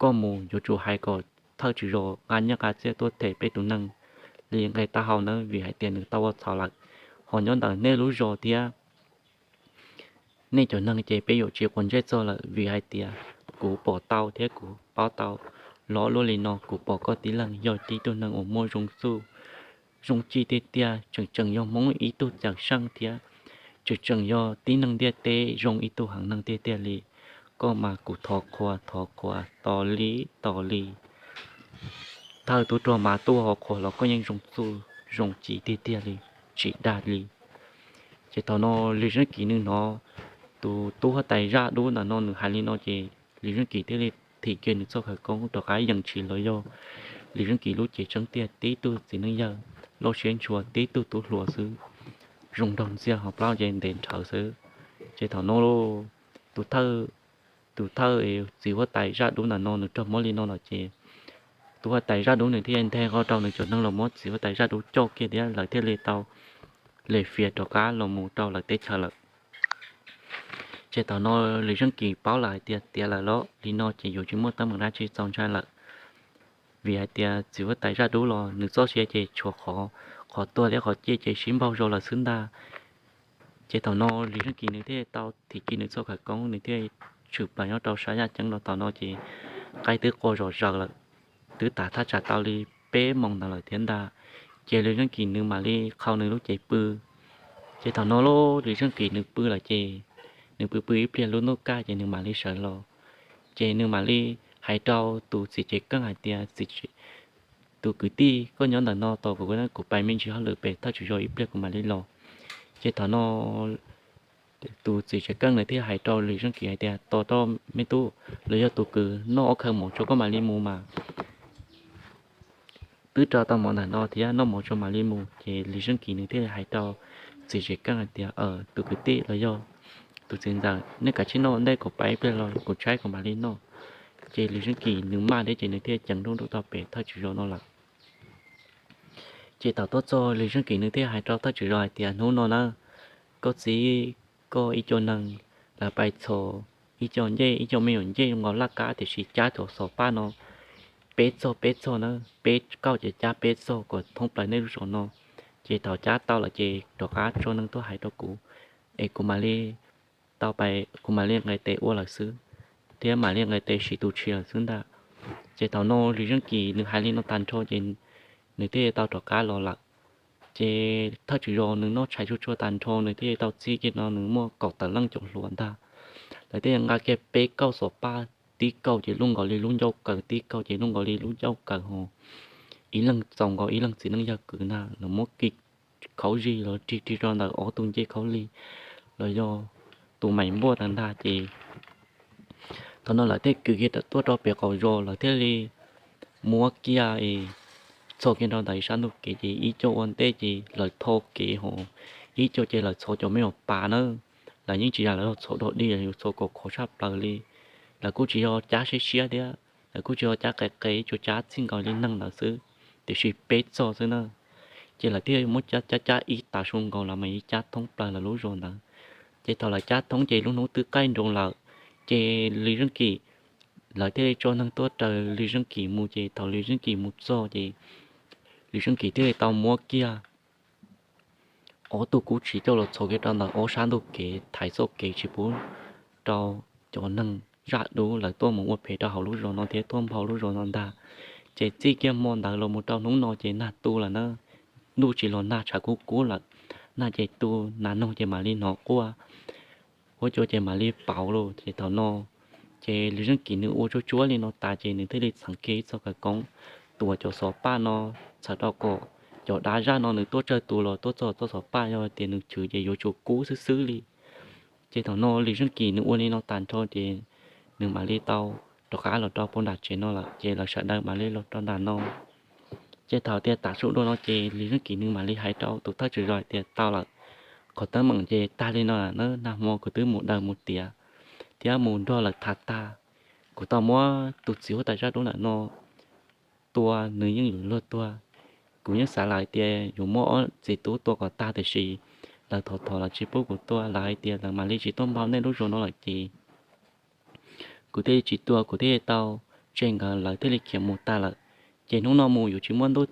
koj mus yuav tsum hais kom thawj tswj zos nqa nyiaj nqa txiaj tuaj them peb tus neeg li nqe taub hau nawb vim hais tias nws tau ua txhaum lawm. Hos nyob ntawm nej lub zos thiab nej cov neeg ces peb yuav tsis quav ntsej txog lawm, vim hais tias kuv pom tau thiab kuv paub tau lov luaj li no, kuv pom koj tib leeg yog tib tug neeg uas muaj zoo txuj zoo ci tiag tiag, tseem tseem yog Hmoob ib tug cawm seej thiab tseem tseem yog tib neeg ntiaj teb zoo ib tug heev neeg tiag tiag li. Koj mas kuv thov qhuas thov qhuas tos li tos li. Thawj tub rog mas tuaj ho qhuas los koj yeej zoo txuj zoo ci tiag tiag li, tsis dag li. Ces thaum no Lis Zeej Kim nws hnov tus tub huab tais zaj dub ntawm no nws hais li no ces Lis Zeej Kim thiaj li thim kiag nws txoj khawv koob rov qab yees tshis los yog Lis Zeej Kim lub cev tseeb tiag, tib tug txiv neej yawg loj siab ntshua, tib tug tub hluas xwb, zoo nraug ntxiag ho plaub ntsej ntev nrhawv xwb. Ces thaum no tus thawj txiv huab tais zaj dub ntawm no nws raug mob li no lawm ces tus huab tais zaj dub nws thiaj nthe qo rau nws cov neeg los muab txiv huab tais zaj dub coj kiag thiab lawv thiaj li tau hle fias rov qab los mus rau lawv teb chaws lawm. Ces thaum no Lis Zeej Kim paub lawm hais tias tiav lawm los li no ces yuav tsis muaj teeb meem dab tsi txaus ntshai lawm, vim hais tias txiv huab tais zaj dub los nws txoj sia ces tshuav qhov, qhov tuag thiab qhov ciaj ces sib npaug zog lawm xwb ntag. Ces thaum no Lis Zeej Kim nws thiaj tau thim kiag nws txoj khawv koob, nws thiaj tshwm plaws nyob rau sab yaj ceeb los thaum no ces qaib twb qua zom zaws lawm, twb tas thaj tsam tau li peb moos ntawd lawm thiab ntag. Ces Lis Zeej Kim nws mam li qhau nws lub cev pw. Ces thaum no Lis Zeej Kim nws pw lawm ces nws pw pw ib pliag lub ntuj kaj ces nws mam li sawv los. Ces nws mam li hais rau tus txiv tsev keej hais tias, tus kwv tij, koj nyob ntawm no tos kuv, kuv pais me ntsis hauj lwm pem thawj tswv zos ib pliag kuv mam li los. Ces thaum no tus txiv tsev keej nws thiaj hais rau Lis Zeej Kim hais tias, tos rau me tub, los yog tus kwv, noj ob khawv mov tso koj mam li mus mas. Twb rau tau mov ntawm no thiab, noj mov tso mam li mus. Ces Lis Zeej Kim nws thiaj li hais rau txiv tsev keej hais tias, tus kwv tij los yog tus txiv ntxawm, nej kav tsij noj ua ntej kuv pais ib pliag los kuv tshaib kuv mam li noj. Ces Lis Zeej Kim nws maj thiab ces nws thiaj ceev nrooj nrooj tau pem thawj tswv zos no lawm. Ces thaum tuaj txog Lis Zeej Kim nws thiaj hais rau thawj tswv zos hais tias, hnub no na, koj txiv koj ib co neeg lawv pais txhos ib co ncej, ib co me nyuam ncej zoo nkaus laj kab tiam sis cab cov xov paj no peb txog peb txog na, peb kauj ces cab peb txog kom thoob plaws nej lub zos no. Ces thaum cab tau lawm ces rov qab tso neeg tuaj hais rau kuv, es kuv mam li tau pais, kuv mam li nqis tes ua lawm xwb, thiab mam li nqis tes siv tus tshis lawm xwb ntag. Ces thaum no Lis Zeej Kim nws hais li no tag nrho ces nws thiaj tau rov qab los lawm. Ces thawj tswv zos nws noj tshais tsuag tsuag tag nrho nws thiaj tau txib kiag no nws muaj kaum tawm leej cov hluas ntag. Lawv thiaj nqa kiag peb kauj xov paj, tib kauj ces luaj nkaus li lub ncauj kaws, tib kauj ces luaj nkaus li lub ncauj kaws ho ib leeg txaus nkaus ib leeg txiv neej yawg kwv ntag, lawv muab kiag khaub zig los rig rig rau ntawm ob tug ncej khaub lig los yog tus maim npuaj ntawd ntag. Ces thaum no lawv thiaj kwv kiag tuaj rau pem qaum zos, lawv thiaj li muab kiag es txhos kiag rau ntawm ib sab ntug kev, ces ib co ua ntej ces lawv tho kev ho ib co ces lawv txhos cov me nyuam pas na. Lawv yeej tsis yog lawv txhos dog dig, yus txhos kom khov tshaj plaws li. Lawv kuj tsis yog cab siab siab thiab, lawv kuj tsis yog cab qe qe, ib co cab txij nkaus li neeg ntawd xwb, tiam sis peb txog xwb na. Ces lawv thiaj muab cab cab cab ib tav su nkaus los mas ib cab thoob plaws lawv lub zos ntawd. Ces thaum lawv cab thoob ces lub hnub twb qaij nroos lawm. Ces Lis Zeej Kim, lawv thiaj li tso neeg tuaj raws Lis Zeej Kim mus. Ces thaum Lis Zeej Kim mus txog ces Lis Zeej Kim thiaj li tau muab kiag ob tug kub tshis coj los txhos kiag rau ntawm ob sab ntug kev, thaiv txoj kev tsis pub rau cov neeg zaj dub lawv tuaj mus ua phem rau hauv lub zos no thiab tuaj nphau lub zos no ntag. Ces txij kiag hmo ntawd los mus rau hnub no ces nag tu lawm na, ntuj tsis los nag, tshav kub kub lawm, nag ces tu, nas noog ces mam li hnov quaj, huab cua ces mam li pauv lawm. Ces thaum no ces Lis Zeej Kim nws ua tsuag tsuag li no tas ces nws thiaj li txheev kiag ib txoj khawv koob tuav cov xov paj no, txhawm rau kom cov dab zaj no nws tuaj tsawg tus los tuaj txog txoj xov paj yog tias nws chwv ces yuav tsum kub xwb xwb li. Ces thaum no Lis Zeej Kim nws ua li no tas nrho ces nws mam li tau rov qab los rau puag nram tsev no lawm, ces lawv sawv daws mam li los rau nram no. Ces thaum tias tav su dua no ces Lis Zeej Kim nws mam li hais rau tus thawj tswv zos hais tias, tau lawm, qhov teeb meem ces tag li no lawm na, nag hmo kuv twb mus daws mus tiav thiab mus nrog lawv tham tag. Kuv tau muab tus txiv huab tais zaj dub ntawm no tua, nws yeej yuav luag tuag. Kuv yeej xav lawm hais tias yuav muab ob txiv tub tua kom tag tiam sis lawv thov thov lawv tsis pub kuv tua, lawv hais tias lawv mam li tsis tuaj nphau nej lub zos no lawm ces kuv thiaj li tsis tua, kuv thiaj li tau tseg nkawd, lawv thiaj li khiav mus tag lawm. Ces hnub no mus yuav tsis muaj ntuj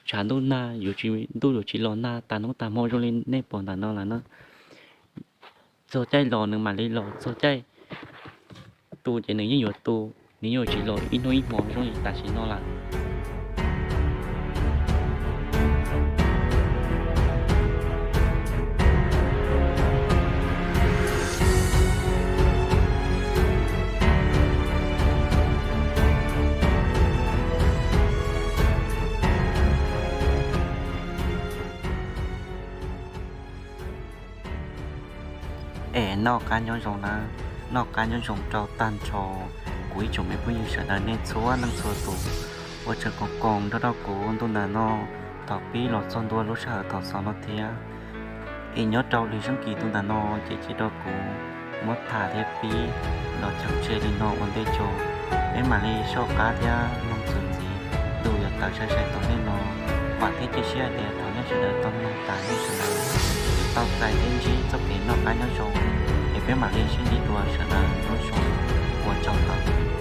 tshav ntuj nag, yuav tsis, ntuj yuav tsis los nag tag hnub tag hmo zoo li nej pom ntawm no lawm na. Txog caij los nws mam li los, txog caij tu ces nws yeej yuav tu, nws yeej yuav tsis los ib hnub ib hmo zoo li tam sim no lawm. Es noj qab nyob zoo nawb, noj qab nyob zoo rau tag nrho kuv ib tsoom me phooj ywg sawv daws nej txhua leej txhua tus uas tseem koom koom nrog rau kuv ntu ntawm no thaum pib los txog ntua lub sij hawm thaum xaus no thiab. Es nyob rau lwm zaj kis ntu ntawm no ces cia rau kuv muab tham thiab pib los cheem tseg li no ua ntej tso, peb mam li soj qab thiab mloog txuas ntxiv, ntu yuav tawm sai sai tom ntej no. Vam thiab cia siab hais tias thaum nej sawv daws tau mloog tas nej sawv daws tau txais thiab ntsib txoj kev noj qab nyob zoo, es peb mam li sib ntsib dua sawv daws lub xyoo ua tsaug ntau.